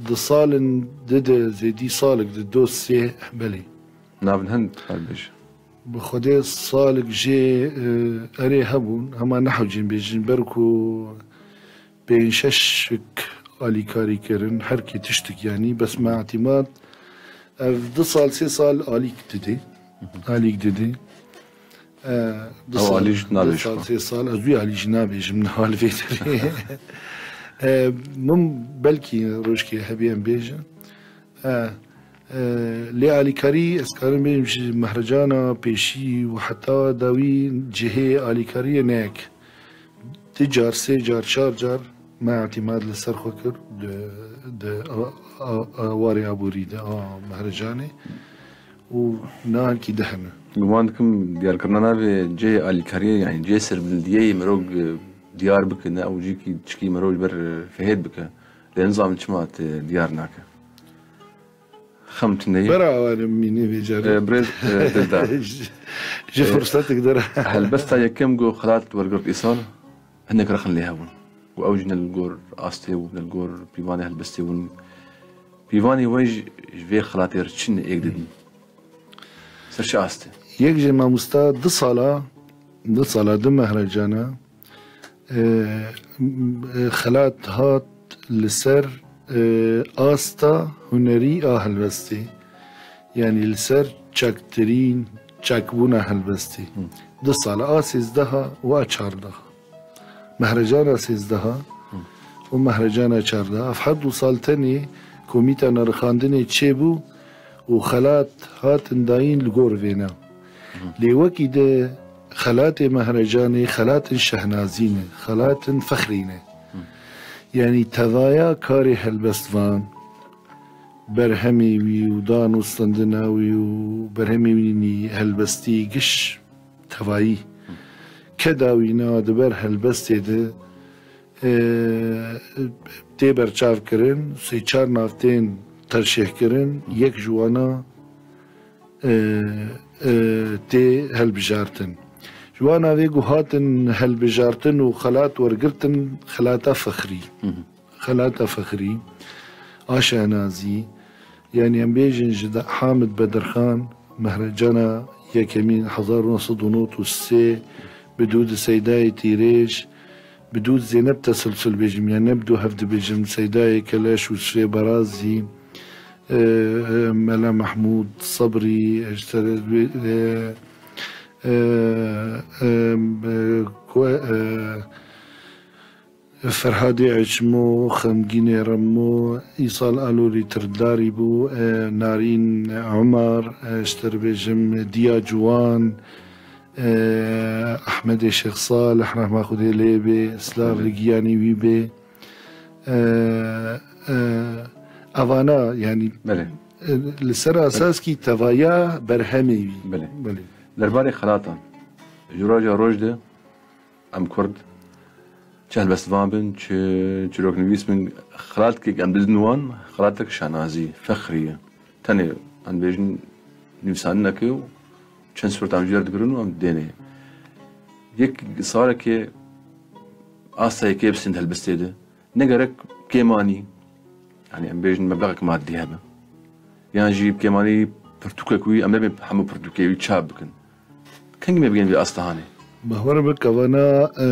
di salin di de zêdî salik di dost sê, belê. Navin hin, her bêj. Bi Xwedê salik jê, e, erê hebûn, hema nehewcên bêjin, ber ku pênc şeşik alîkarî kirin, her kê tiştik, yanî, bes me îtîmat, ev du sal, sê sal alîk didê. Alîk didê. E, du Ew sal, alî jî du nabêjim. Sal, sê sal, ez wî alî jî nabêjim, niha li vê derê. E, min belkî rojkê hebê em bêjin. E, e, lê alîkarî, ez karim bêjim, ji mehrecana pêşî û heta dawî cihê alîkariyê ne yek. Du car, sê car, çar car me îtîmad li ser xwe kir di, di a, a, a warê aborî de, a mehrecanê û niha hinkî di hene. Guman dikim diyarkirina navê cihê alîkariyê, yanî cihê serbilindiyê mirov, e, diyar bike, ne ew cîkî çikî mirov ji ber, e, fihêt bike. Lê nizanim çima te diyar nake. Xem tune ye. Bera awarim mînê vê carê. E, birêz, e, Dildar. Ji, ji E, firsetik dera. Helbesta yekem ku xelat wergirt îsal, hinek rexin lê hebûn. Ku ew jî ne li gor astê û ne li gor pîvanê helbestê bûn. Pîvanê we ji, ji vê xelatê re çi ne êk didin? Ser çi astê? Yek jê mamosta du sala, du sala, du mehrecana, e, m-, e, xelat hat li ser, e, asta hunerî a helbestê. Yanî li ser çaktirîn, çakbûna helbestê. Hı. Du sala, a sêzdeha û a çardeha. Mehrecana sêzdeha û mehrecana çardeha. Ev her du sal tenê komîta nerixandinê çêbû û xelat hatin dayîn li gor vêna. Lê wekî di xelatê mehrecanê xelatin şehnazî ne, xelatin fexrî ne. Yanî tevaya karê helbestvan, berhemê wî û danûstendina wî û berhemê wî nî helbestî giş tevayî. Keda wîna di ber helbestê de, e, tê berçavkirin, sê çar nav tên terşêhkirin, yek ji wana, e, e, tê helbijartin. Ji wan navê ku hatin helbijartin û xelat wergirtin, xelata fexrî. Hı hı. Xelata fexrî, a şehnazî, yanî em bêjin ji de Hamid Bedirxan, mehrecana yekemîn hezar û neh sed û nod û sê, bi dû di Seydayê Tîrêj, Bi dû Zeynep teselsul bêjim, ya ne bi dû hev dibêjim, Seydayê Keleş û Sifê Barazî, e, e, Mela Mehmûd Sebrî, e, ji te re, e, e, e, e, ku, e, Ferhadê Eçmo, Xemgînê Remo, Îsal Alorî Tirdarî bû, e, Narîn Umar, e, ji te re bêjim, Diya Ciwan, e, Ehmedê Şêx Salih, rehma Xwedê lê bê, silav Belê. li giyanî wî bê. E, e, evana, yanî, Belê. e, li ser esas kî tevaya berhemê wî. Belê. Belê. Derbarê xelatan. Ji roja roj de em Kurd çi helbestvan bin, çi çîroknivîs bin, xelatkek em didin wan, xelatek şanazî, fexrî ye. Tenê em bêjin nivîsandineke û çend suret em ji yer digirin û em dênê. Yek sarekê asta yekê bistin helbestê de. Ne gerek kêmanî, yanî em bêjin meblexek madî hebe. Yan jî kêmanî pirtûkek wî, em nebên hemû pirtûkê wî çap bikin. Kengî me bigên vê asta hanê? Bahwer bik, evana, e,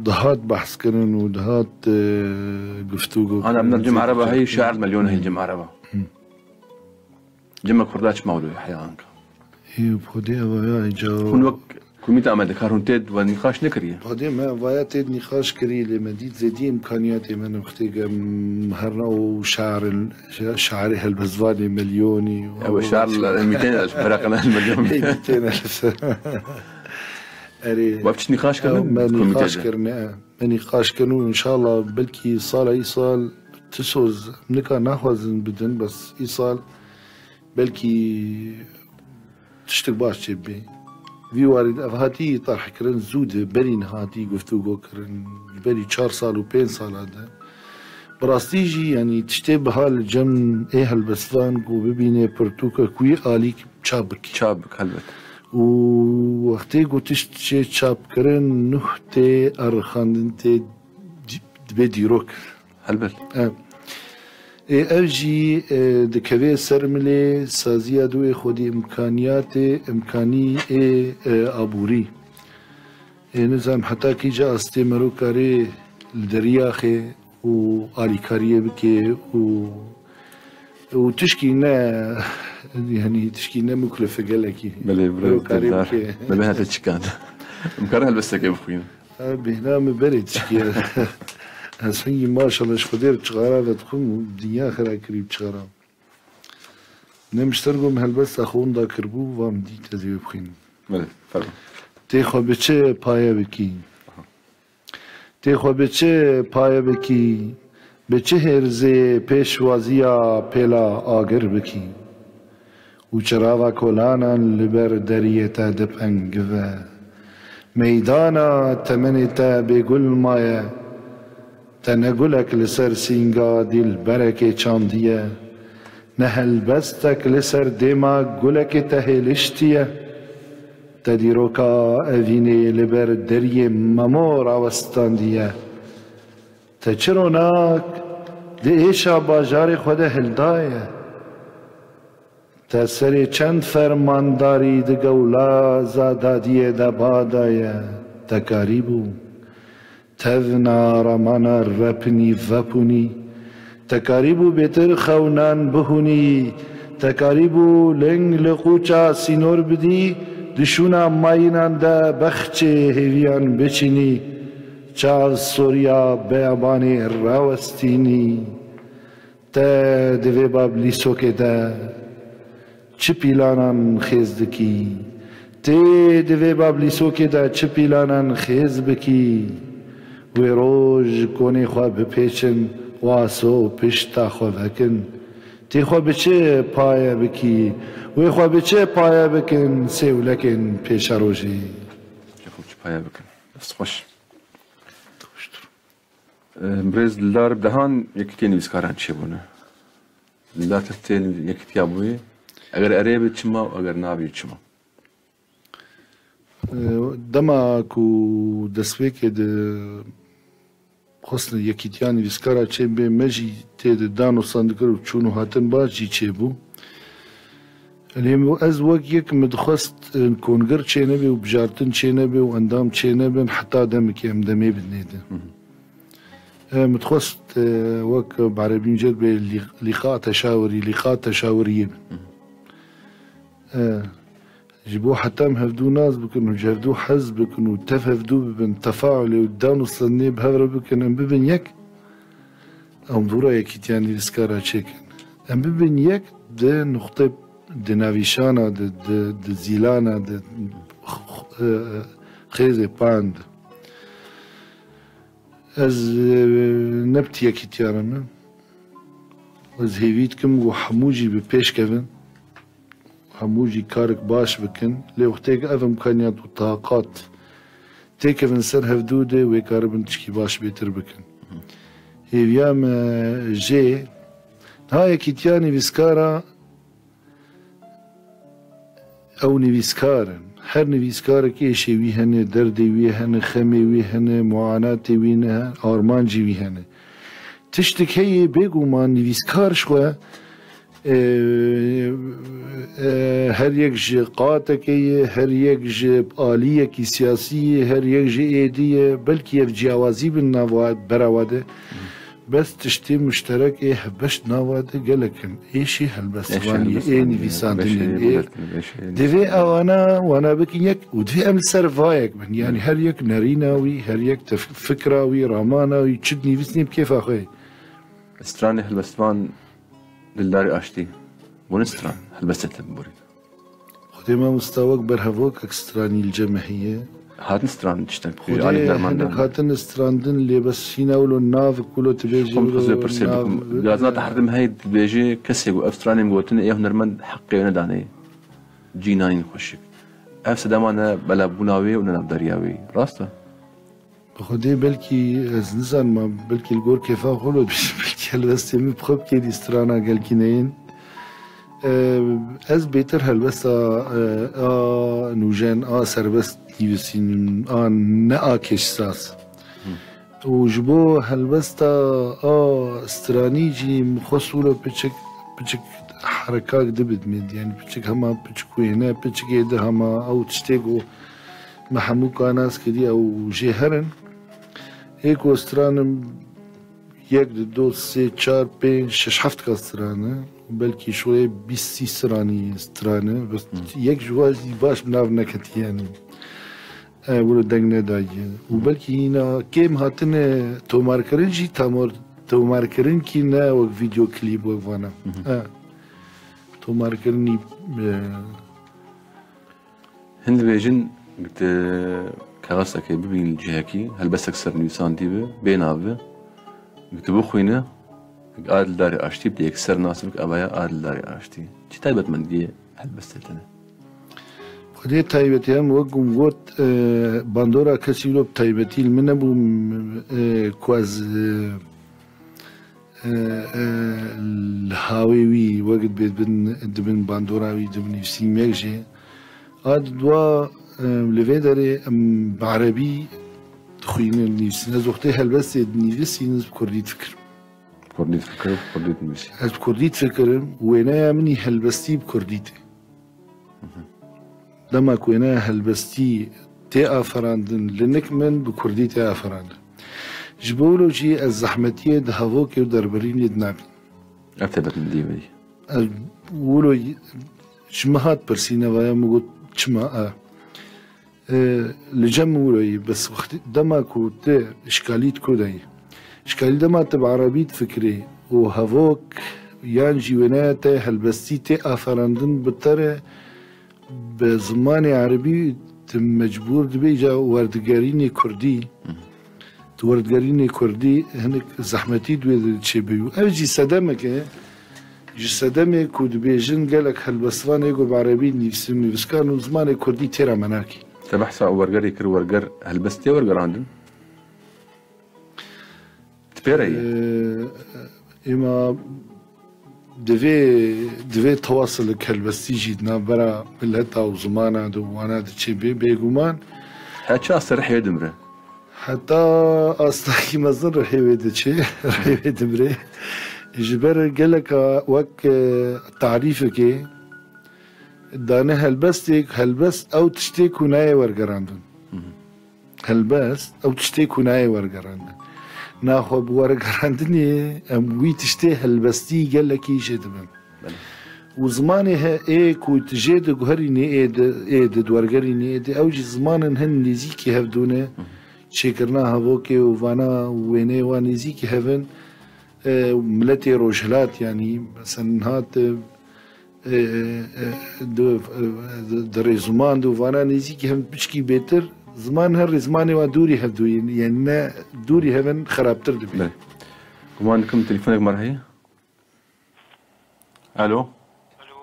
dihat behs kirin û dihat, e, guftûgo Ana kirin. Em ne cem ereba heyî, şair melyon heyî cem ereba. Hı. Cem kurda çima wilo heya anka? Ê, podê evaya îca. Hûn wek komîta amadekar hûn têd we nîqaş nekiriye? Podê me evaya têd nîqaş kirî, lê me dît zêdî îmkaniyatê me nextê gem herna û şair, şairê helbestvanê milyonî. Ew şair mîtên el, beraqena el milyon. Ê, mîtên el. Erê. Wek çi nîqaş kirin? Me nîqaş kirine. Me nîqaş kirin û înşallah belkî sala îsal ti soz nika naxwazin bidin, bes îsal belkî tiştek baş çêbibê. Vî warî de ev hatî tarhkirin zû de, berî niha hatî guftûgo kirin, ji berî çar sal û pênc sala de. Bi rastî jî, yanî tiştê biha li cem ê helbestvan ku bibîne pirtûkek wî alî çap bikî. Çap bik, helbet. Û wextê ku tişt çê çapkirin, nuh tê erxandin tê dî-, dibe dîrok. Helbet. E, ê, ev jî, e, dikeve ser milê saziya dû ê xwedî îmkaniyatê, îmkanî ê, e, aborî. Ê, nizam heta kîja astê mero karê li deriyaxê û alîkariyê bike û, û tişkî ne, yanî tişkî ne muklife gelekî. Belê, Mero birayê karê dildar. Bike. Belê hete çikan. Em karin helbestekê bixwînin. Ha, bêhna min berê tişkî ye. Ez hingî maşallah ji Xwedê re çixara vedixwim û dinya xera kirî bi çixara. Nemişter got, min helbesta xwe winda kiribû, va min dît ez ê wê bixwînim. Belê, fermo. Tê xwe bi çi paye bikî? Aha. Tê xwe bi çi paye bikî? Bi çi hêrzê pêşwaziya pêla agir bikî? Û çirava kolanan li ber deriyê te dipengive. Meydana temenê te bêgul maye. Te ne gulek li ser sînga dîlberekê çandiye, ne helbestek li ser dêma gulekê te hêliştiye. Te dîroka evînê li ber deriyê Memo rawestandiye. Te çi ronak di êşa bajarê xwe de hildaye? Te serê çend fermandarî di gewlaza dadiyê de badaye, te karîbû tevna ramana repinî vepûnî, te karîbû bêtir xewnan bihûnî, te karîbû ling li qûça sînor bidî, di şûna mayînan de bexçê hêviyan biçînî, çav soriya beyabanê rawestînî. Te di vê bablîsokê de çi pîlanan xêz dikî? Tê di vê bablîsokê de çi pîlanan xêz bikî? Wê roj konê xwe bipêçin, waso pişta xwe vekin. Tê xwe bi çi paye bikî? Wê xwe bi çi paye bikin sêwlekên pêşerojê? Tê xwe bi çi paye bikin? Dest xweş. Em, birêz Dildar, bi dehan yekîtiyên nivîskaran çêbûne. Dildar, te tê yekîtiya bûyê? Eger erê be çima û eger na be çima? E, dema ku destpêkê de xwestin yekîtiya nivîskara çêbê, me jî tê de dan û san dikir û çûn û hatin baş jî çêbû. Lê ez wek yek min dixwest, e, kongir çênebe û bijartin çênebe û endam çênebin heta demekê em demê binêdin. E, min dixwest, e, wek bi erebî min cêr bê lî-, lîqa teşawirî, lîqa teşawiriyê bin. E, ji bo heta em hevdû nas bikin û ji hevdû hez bikin û tev hevdû bibin, tefaulê û dan û stendinê bi hev re bikin, em bibin yek. Em dûra yekîtiya nivîskara çêkin. Em bibin yek di nuqtê, di navîşana, di, di, di zîlana, di x-, x-, e, xêzê pan de. Ez, e, ne bi ti yekîtiya re me. Ez hêvî dikim ku hemû jî bi pêş kevin. Hemû jî karek baş bikin. Lê wextê ku ev imkaniyat û taqat têkevin ser hevdû de, wê karibin tişkî baş bêtir bikin. Hêviya me jê, niha yekîtiya nivîskara, ew nivîskar in. Her nivîskarek êşê wî hene, derdê wî hene, xemê wî hene, muanatê wî ne, armancê wî hene. Tiştek heye, bêguman nivîskar ji xwe, e, e, her yek ji qatekê ye, her yek ji aliyekî siyasî ye, her yek ji êdî ye, belkî ev ciyawazî bin nava berawa de. Bes tiştê muşterek ê helbest nava de gelek in. Êşê helbestvaniyê, ê nivîsandinê, ê. Divê ewana wana bikin yek û divê em li ser vayek bin. Yani her yek nerîna wî, her yek tef-, fikra wî, ramana wî, çi dinivîsînê bi kêfa xwe ye. Stranê helbestvan Dildarê Aştî. Bûne stran, helbestê te biborî. Xwedê mamosta wek berhevokek stranî li cem me heye. Hatin stran tiştek, Xwedê alî derman hinek hatin strandin, lê bes hîna wilo navik wilo tu bêjî. Xwe min dixwest wilo pirsê nav bikim. Gazina te herdim hey dibêjê kesê ku ev stranê min gotine ê hunermend heqê wê nedanê. Cînanîn xweşik. Ev sedema ne belabûna wê û ne navdariya wê. Rast e? Bi Xwedê belkî ez nizanim, belkî li gor kêfa xwe lo dibêjim, belkî helbestê min bi xwe bikê dî strana gelkî neyên. Eee, ez bêtir helbesta, eee, a nûjen, a serbest nivîsînim, a ne a kêşsaz. Û ji bo helbesta a stranî jî min xwest wilo piçik, piçik herekak dibidmê, yani piçik hema piçik wêne, piçik êdi hema ew tiştê ku me hemû ka nas kiriye û jê herin. Ê ku stranim yek, di, do, sê, çar, pênc, şeş, heft ka strane. Belkî şoyê bîst sî stranî strane. Bes yek ji wan jî baş bi nav neketiye, yani. E, wilo deng nedaye. Û belkî hîna kêm hatine tomarkirin jî, tamor-, tomarkirin kî ne wek vîdeo klîp wek vana. E, tomarkirinî, e, Hin dibêjin, gite kexesekê bibîn li cihekî, helbestek ser nivîsandî bi, bê nav bi, gite bixwîne, a Dildarê Aştî bi yek ser nas bik, evaya a Dildarê Aştî. Çi taybetmendiyê helbestê tune? Xwedê taybetî hem wek hûn got, e, bandora kesî wilo bi taybetî li min nebû, e, ku ez, e, e, e, li hawê wî wek dibê dibin, dibin bandora wî, dibin nivîsîn yek jê. A di dua, e, li vê derê em bi erebî dixwînin, nivîsîn. Ez wextê helbestê dinivîsîn, ez bi kurdî difikirim. Kurdî difikirim, kurdî dinivîsî. Ez bi kurdî difikirim, wêneya min î helbestî bi kurdî tê. Dema ku wêneya helbestî tê aferandin, li nik min bi kurdî tê aferandin. Ji bo wilo jî ez zehmetiyê di hevokê û derberînê de nabînim. Ev taybetmendiyê wê ye. Ez wilo ji min hat pirsîn, evaya min got, çima e? E, li cem min wilo ye, bes wextê dema ku tu îşkalî di ku de ye? Îşkalî dema tu bi erebî difikirî û hevok yan jî wêneya te helbestî tê aferandin bi te re, bi zimanê erebî tu mecbûr dibê îca werdigerînê kurdî. Tu werdigerînê kurdî hinek zehmetî di wê de çêbû. Ev jî sedemek e. Ji sedemê ku dibêjin gelek helbestvanê ku bi erebî nivîsin, nivîskar û zimanê kurdî têra me nakî. Te behsa wergerê kir, werger helbest tê wergerandin? Di pê re ye? Ee, êma divê, divê tewasilek helbestî jî di navbera mileta û zimana de û wana de çêbê, bêguman. He, çi asta rihê dimre? Heta astakî mezin rihê wê diçê, rihê wê dimrê. Ji ber geleka wek, e, tarîfekê, Dane helbestek, helbest ew tiştê ku nayê wergerandin. Helbest ew tiştê ku nayê wergerandin. Naxwe bi wergerandinê em wî tiştê helbestî gelekî jê dibin. Belê. Û zimanê he ê ku tu jê diguherînê ê di, ê di wergerînê ê di, ew jî zimanin hin nêzîkî hev dûne. Çêkirina hevokê û vana û wêneyê wan nêzîkî hev in. E, miletê rojhilat, yanî, mesela, hat, e, e, e, di, e, di, di rêziman, di vana nêzîkî hem piçkî bêtir, ziman her rêzimanê wa dûrî hev dûyîn, yani ne dûrî hevin xerabtir dibî. Belê. Guman dikim telefonek me re heye. Alo. Alo.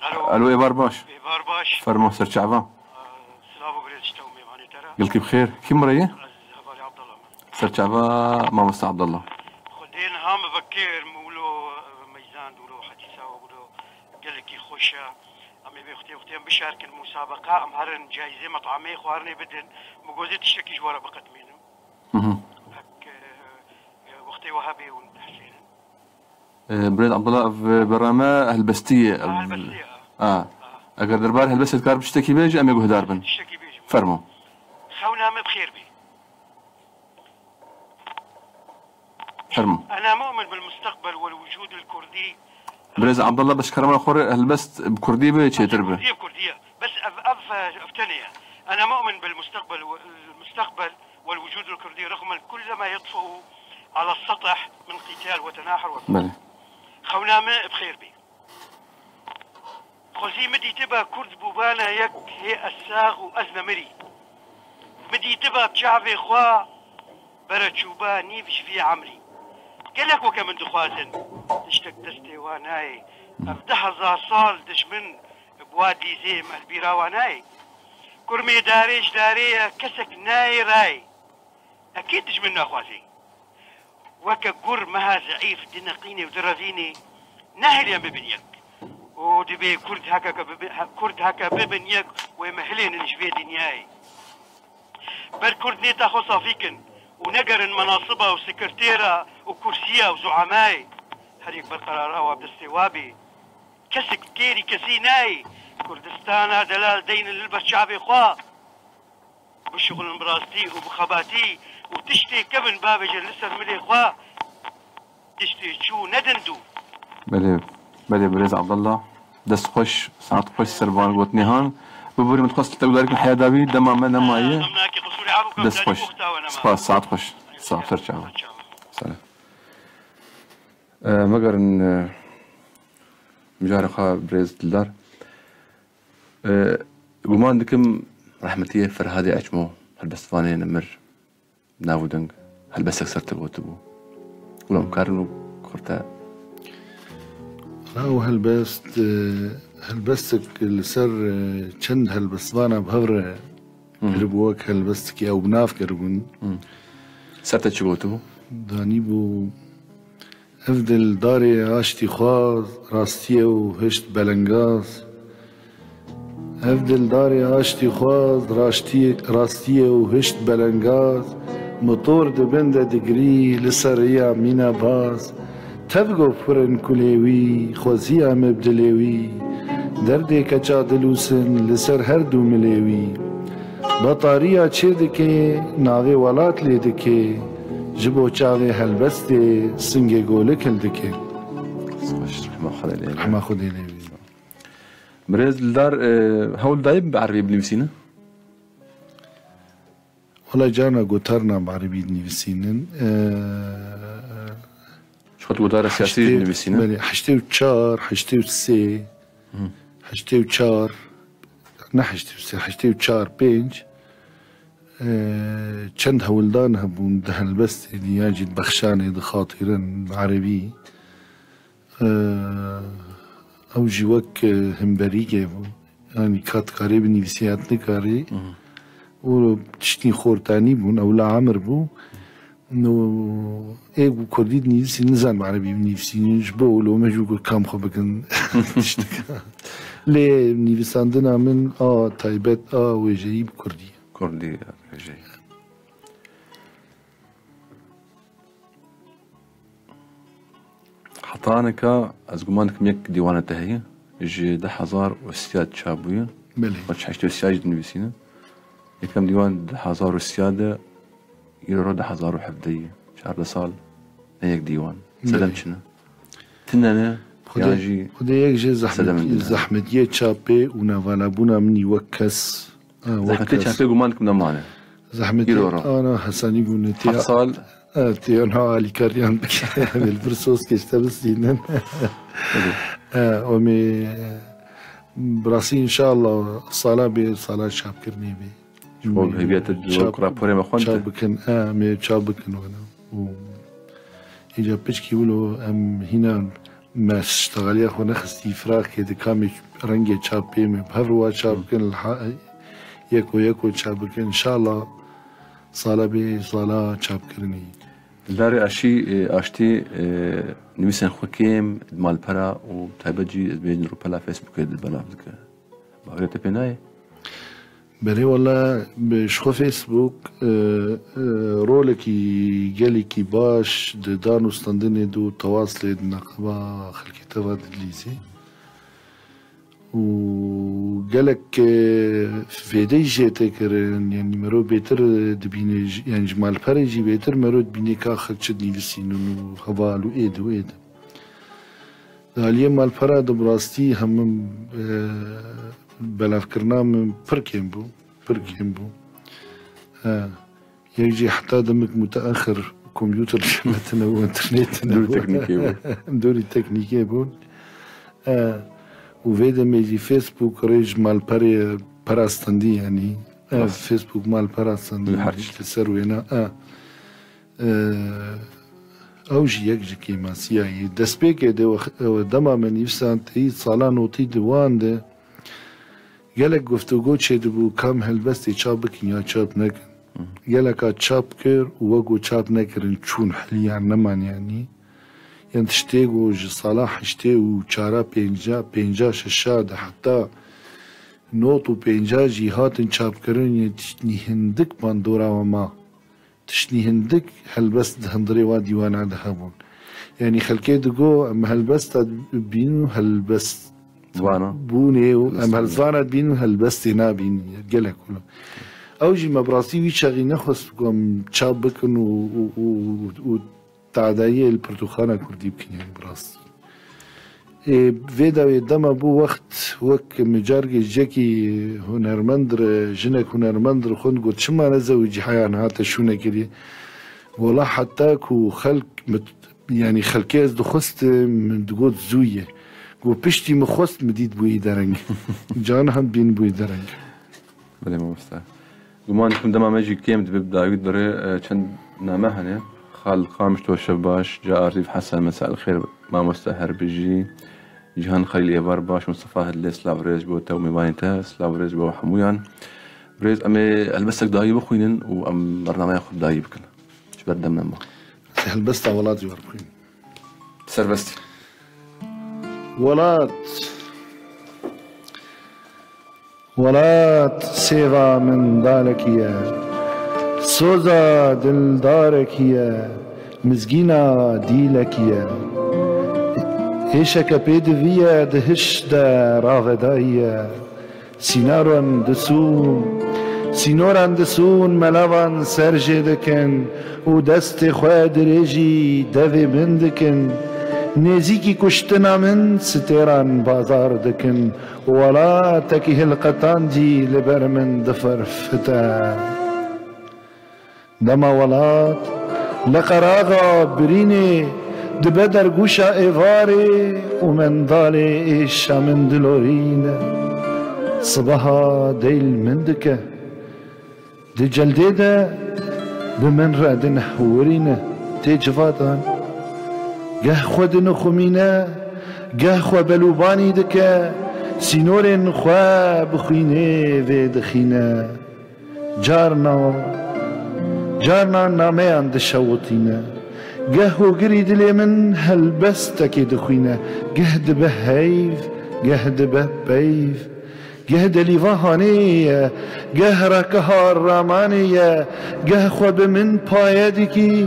Alo. Alo, êvar baş. Êvar baş. Fermo, serçava. Silav û birêz ji te û mêvanê te re. Gelkî bi xêr. Kî min re ye? Ez hevalê Abdullah me. Serçava mamoste Abdullah. Xwedê niha me vekir, me wilo meyzand, wilo hedîsa we wilo gelekî xweş e. Em ê vê wextê, wextê em bişarkin musabeqa, em herin cayîzê metamê xwarinê bidin. Min got, ez tiştekî ji we re biqedimînim. Hı hı. Hek, e, e, wextê we hebe hûn dihesênin. E, Birêz Abdullah, ev berame helbestî ye. Ha, helbestî ye, ha. Ha. Ha. Eger derbarê helbestê dikar tiştekî bêjî, em ê guhdar bin. Tiştekî bêjim. Fermo. Xewna me bi xêr bê. Fermo. أنا مؤمن بالمستقبل والوجود الكردي. Birêz Abdullah, bi kerema xwe re helbest bi kurdî be, çêtir be. Kurdî, kurdî. Bes ev, ev, ev tenê ye. أنا مؤمن بالمستقبل و-، المستقبل والوجود الكردي رغم كل ما يطفو على السطح من قتال وتناحر و- Belê. Xewna me bi xêr bê. Xwezî min dîtiba Kurd bûbana yek hê ez sax û ez nemirî. Min dîtiba bi çavê xwe bere çûba nîv ji vî emrî. Gelek weke min dixwazin tiştek destê wan nayê. Ev du hezar sal dijmin bi wa dîzê me li bîra wan nayê. Kurmê darê ji darê ye, kesek nayê rayê. Ekîd dijmin naxwazê. Weke gur meha zeîf dineqînê û direvînê, nehêlin bibin yek. Û divê Kurd heke ke bibi-, he-, Kurd heke bibin yek wê me hilênin ji vê dinyayê. Ber Kurd nêta xwe safî kin û negerin menasiba û sekretêra û kursiya û zuamayê. Her yek ber qerara wa bi destê wa bê. Kesek kêrî kesî nayê. Kurdistana delal deynin li ber çavê xwe. Bişuxulin bi rastî û bi xebatî û tiştê kevin bavêjin li ser milê xwe, tiştê çû nedin dû. Belê, belê, birêz Abdullah. Dest xweş, saet xweş ser van gotinê han. Biborî min dixwest te gudarî heya dawî, dema me nemaye. Dest xweş. Spas, saet xweş. Sağ ol, ser çava. Sağ ol. E, megerin, e, mijarê xwe birêz Dildar. E, guman dikim rehmetiyê Ferhadê Eçmo, helbestvanê nemir, nav û deng, helbestek ser te gotibû. Wilo em karin û kurte. Ew helbest, e, helbestek li ser, e, çend helbestvana bi hev re Hı. kiribû, wek helbestekî ew bi nav kiribûn. Hı. Ser te çi gotibû? Danîbû, Ev dil darê aştî xwaz, rastiyê û hişt belengaz. Ev dil darê aştî xwaz, raştiyê, rastiyê û hişt belengaz. Motor di bin de digirî, li ser riya mîna baz. Tevgo firin kulê wî, xweziya me bi dilê wî. Derdê keça dilûsin, li ser her du milê wî. Betariya çê dike, navê welat lê dike, ji bo çavê helbestê singê golik hildike. Xweş, rehma Xwedê lê be. Rehma Xwedê lê be. Birêz Dildar, e, hewl dayî bi erebî binivîsîne? Wela carna gotarna bi erebî dinivîsînin. E, Ji xwe tu gotara siyasî jî dinivîsîne? Belê, heştê û çar, heştê û sê, Hı. heştê û çar, ne heştê û sê, heştê û çar, pênc, e, çend hewldan hebûn di helbestê de ya jî di bexşanê de xatîrin bi erebî. E, ew jî wek, e, himberîgê bû. Yanî ka dikarê binivîsî ya tu nikarî. Hı hı. Û tiştî xortanî bûn, ew la emir bû. No, ê ku kurdî dinivîsî, nizan bi erebî binivîsînin, ji bo wilo me jî got kam xwe bikin tiştika. Lê nivîsandina min a taybet, a wêjeyî bi kurdî ye. Kurdî ye, wêjeyî. Heta nika ez guman dikim yek dîwana te heye. ji du hezar û sê de çap bûye. Belê. Xwe ji heştê û sê jî dinivîsînin. Yekem dîwan du hezar û sê de, îro du hezar û hevdeh ye. Çardeh sal ne yek dîwan. Belê. Sedem çi ne? Tune ne? Xwedê, yan jî Xwedê yek jê zehmet-, sedem din ne? Zehmetiyê çapê û nevalebûna min î wek kes. Ha, wek Zehmetê kes. Çapê guman dikim nemane. Zehmetê Îro re. Ana Hesanî bûne tê. Heft sal. Ha, tê ana alîkariyan bike. Em ê li vir soskê ji te bistînin. Tabii. Ha, omê, bi rastî înşallah sala bê, sala çapkirinê bê. Ji bo Em ê hêviya te çap, wek raporê me xwend çap te. Bikin. Ha, em ê çap bikin wana. Û Îca piçkî wilo em hîna me ştexaliya xwe nexistî firaqê di kamê rengê çap pê me bi hev re wa çap Hı. bikin, li ha-, yeko yeko çap bikin. Înşallah sala bê sala çapkirinê. Dildarê Aşî, e, Aştî, e, nivîsên xwe kêm, di malpera û taybet jî ez bêjin rûpela Facebookê di belav dike. Bawerê te pê nayê? Belê wele, bi ji xwe Facebook, e, e, rolekî gelekî baş di dan û standinê de û tewaslê di neqeba xelkê teva dilîzî. Û gelek, e, fêdeyî jê tê kirin, yanî mero bêtir dibîne, j-, yanî ji malperê jî bêtir mero dibîne ka xelk çi dinivîsînin û heval û êd û êd. Di aliyê malpera de bi rastî hemû, e, belavkirina min pir kêm bû, pir kêm bû. E, yek jî heta demik muteaxir kompûter çênetine û înternet tine Dûrî bû. Teknîkê bû. Dûrî teknîkê bûn. E, û vê demê jî Facebook rê ji malperê pera standî, yanî. E, Rast. Facebook malpera standî Li her tişt. Li ser wêna. E. Ew jî yek ji kêmasiya yê. Destpêkê de we, we dema me nivîsand, ê sala notî di wan de gelek guftûgo çêdibû, kam helbestê çap bikin ya çap nekin. Geleka çap kir û we got çap nekirin, çûn heliyan neman yanî. Yan tiştê got ji sala heştê û çara pênca, pênca şeşa de heta not û pênca jî hatin çapkirin, yê tiştnî hindik bandora we ma. Tiştnî hindik helbest di hundirê wa dîwana de hebûn. Yanî xelkê digo, em helbesta bîn û helbest Vana. Bûnê û em Helbest helbana dibîn û helbestê nabîn. Gelek wilo. Ew jî me bi rastî wî çaxî nexwest ku em çap bikin û, û, û, û tadayiyê li pirtûkxana kurdî bikin, yanî bi rastî. Ê, vê dawê dema bû wext wek min cargê jekî hunermend re, jinek hunermend re xwend got, "Çima nezewicî heya niha te şûne kiriye?" Wela heta ku xelk min, yanî xelkê ez dixwestim, min digot zû ye. Got, "Piştî min xwest min dît bûyî dereng." Cana han bîn bûyî dereng. Belê mamoste. Guman dikim dema me jî kêm dibe bi dawî de re, e, çend name hene. Xal Qamiş to şev baş, Ca Artîf Hesen, mesa el xêr, mamoste her bijî. Cihan Xalîl êvar baş, Mustafa Hidlê, silav rêz bo te û mêvanê te, silav rêz bo hemûyan. Birêz, em ê helbestek dawî bixwînin û em bernameya xwe bi dawî bikin. Ji ber dem nema. Ez ê helbesta welatî we bixwînim. Serbest. Welat. Welat sêva min dalekî ye. Soza dildarekî ye. Mizgîna dîlekî ye. Êşeke pêdivî ye, di hiş de ravedayî ye. Sînaran disûn, sînoran disûn, melavan ser jê dikin û destê xwe dirêjî devê min dikin. Nêzîkî kuştina min stêran bazar dikin. Welatekî hilqetandî li ber min diferfite. Dema welat li qeraxa birînê dibe dergûşa êvarê û mendalê êşa min dilorîne. Sibeha deyl min dike, di celdê de bi min re dinehwirîne tê civadan. Geh xwe dinixumîne, geh xwe belûbanî dike, sînorên xwe bi xwînê vê dixîne. Carna, carna nameyan dişewitîne. Geh hogirî dilê min helbestekê dixwîne. Geh dibe heyv, geh dibe peyv. Geh delîva hanê ye, geh rekeha ramanê ye. Geh xwe bi min paye dikî.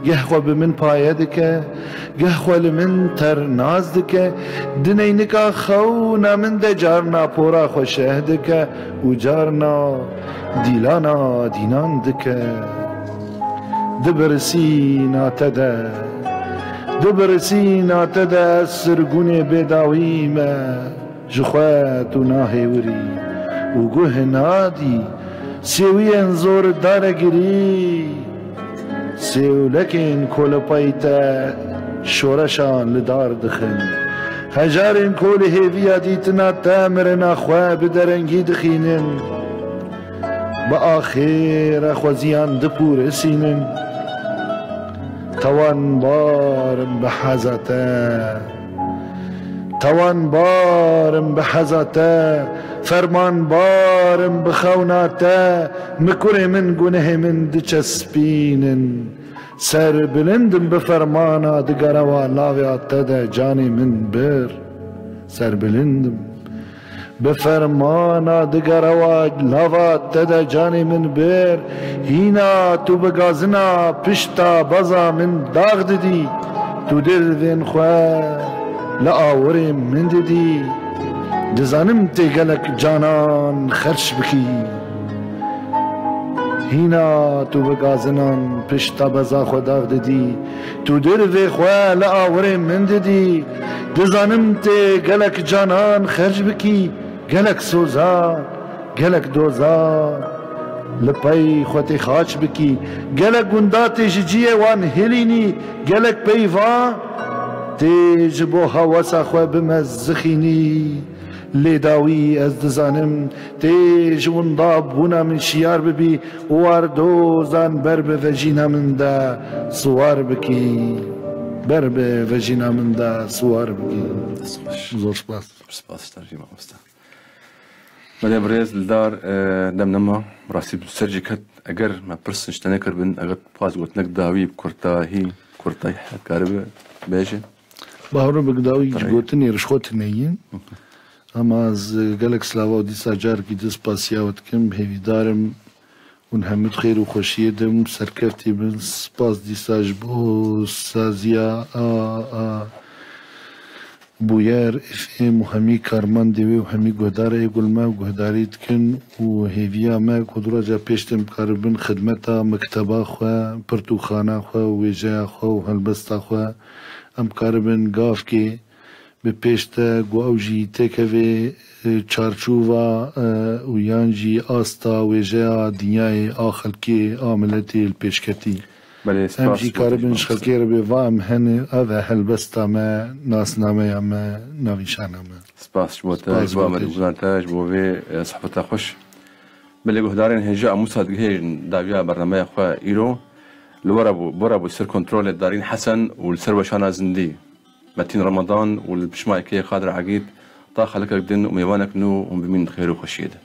Geh xwe bi min paye dike, geh xwe li min ternaz dike, di neynika xewna min de carna pora xwe şeh dike û carna dîlana dînan dike. Di birisîna te de, di birisîna te de ez sirgûnê bêdawî me. Ji xwe tu nahêwirî û guh nadî, sêwiyên zor daregirî, sêwlekên ku li pey te şoreşan li dar dixin, hejarên ku li hêviya dîtina te mirina xwe bi derengî dixînin, bi axêra xweziyan dipûrisînin. Tawanbar im bi heza te. Tawanbar im bi heza te, fermanbar im bi xewna te, mi kurê min gunehê min diçespînin. Serbilind im bi fermana digerewa lavya te de canê min bir. Serbilind im. Bi fermana digerewa lava te de canê min bir, hîna tu bi gazina pişta beza min dax didî, tu dervên xwe li awirê min didî. Dizanim tê gelek canan xerç bikî. Hîna tu bi gazinan pişta beza xwe dax didî, tu dervê xwe li awirê min didî. Dizanim tê gelek canan xerc bikî, gelek soza, gelek doza li pey xwe tê xaç bikî, gelek gunda tê ji ciyê wan hilînî, gelek peyva tê ji bo hawesa xwe bi me zixînî. Lê dawî ez dizanim tê ji winda bûna min şiyar bibî û wardozan ber bi vejîna min de siwar bikî. Ber bi vejîna min de siwar bikî. Zor spas. Spas ji te jî mamoste. Belê birêz Dildar, e, dem nema, rastî bi ser jî ket. Eger me pirs ji te nekiribin, eger tu bixwazî gotinek dawî bi kurtahî, kurtahî hekaribe bêje. Bahro bi dawî ji Tabii. Gotinê rişxo tune ye. Ama ez gelek silava û dîsa carekî din spasiya we dikim, hêvîdar im hûn hemû di xêr û xweşiyê de bin, serkeftî bin. Spas dîsa ji bo saziya a, a, Bûyer F M û hemî karmendê wê û hemî guhdarê ê ku li me guhdarî dikin û hêviya me ku di roja pêş de em karibin xidmeta mekteba xwe, pirtûkxana xwe û wêjeya xwe û helbesta xwe em karibin gavkê bi pêş de ku ew jî têkevê, e, çarçova, e, û yan jî asta wêjeya dinyayê a xelkê a miletê li pêşketî. Belê, em spas jî ji bo karibin ji xelkê re bê va em hene, ev e helbesta me, nasnameya me, navîşana me. Spas ji bo te, spas ji bo me, te, ji bo vê, e, sohbeta xweş. Belê guhdarên hêja em wisa digihêjin dawiya bernameya xwe îro. Li we re bû, bo re bû ser kontrolê Darîn Hesen û li ser weşana zindî Metîn Ramadan û li pişma yekê Xadir Egîd ta xelkek din û mêvanek nû hûn bimînin di xêr û xweşiyê de.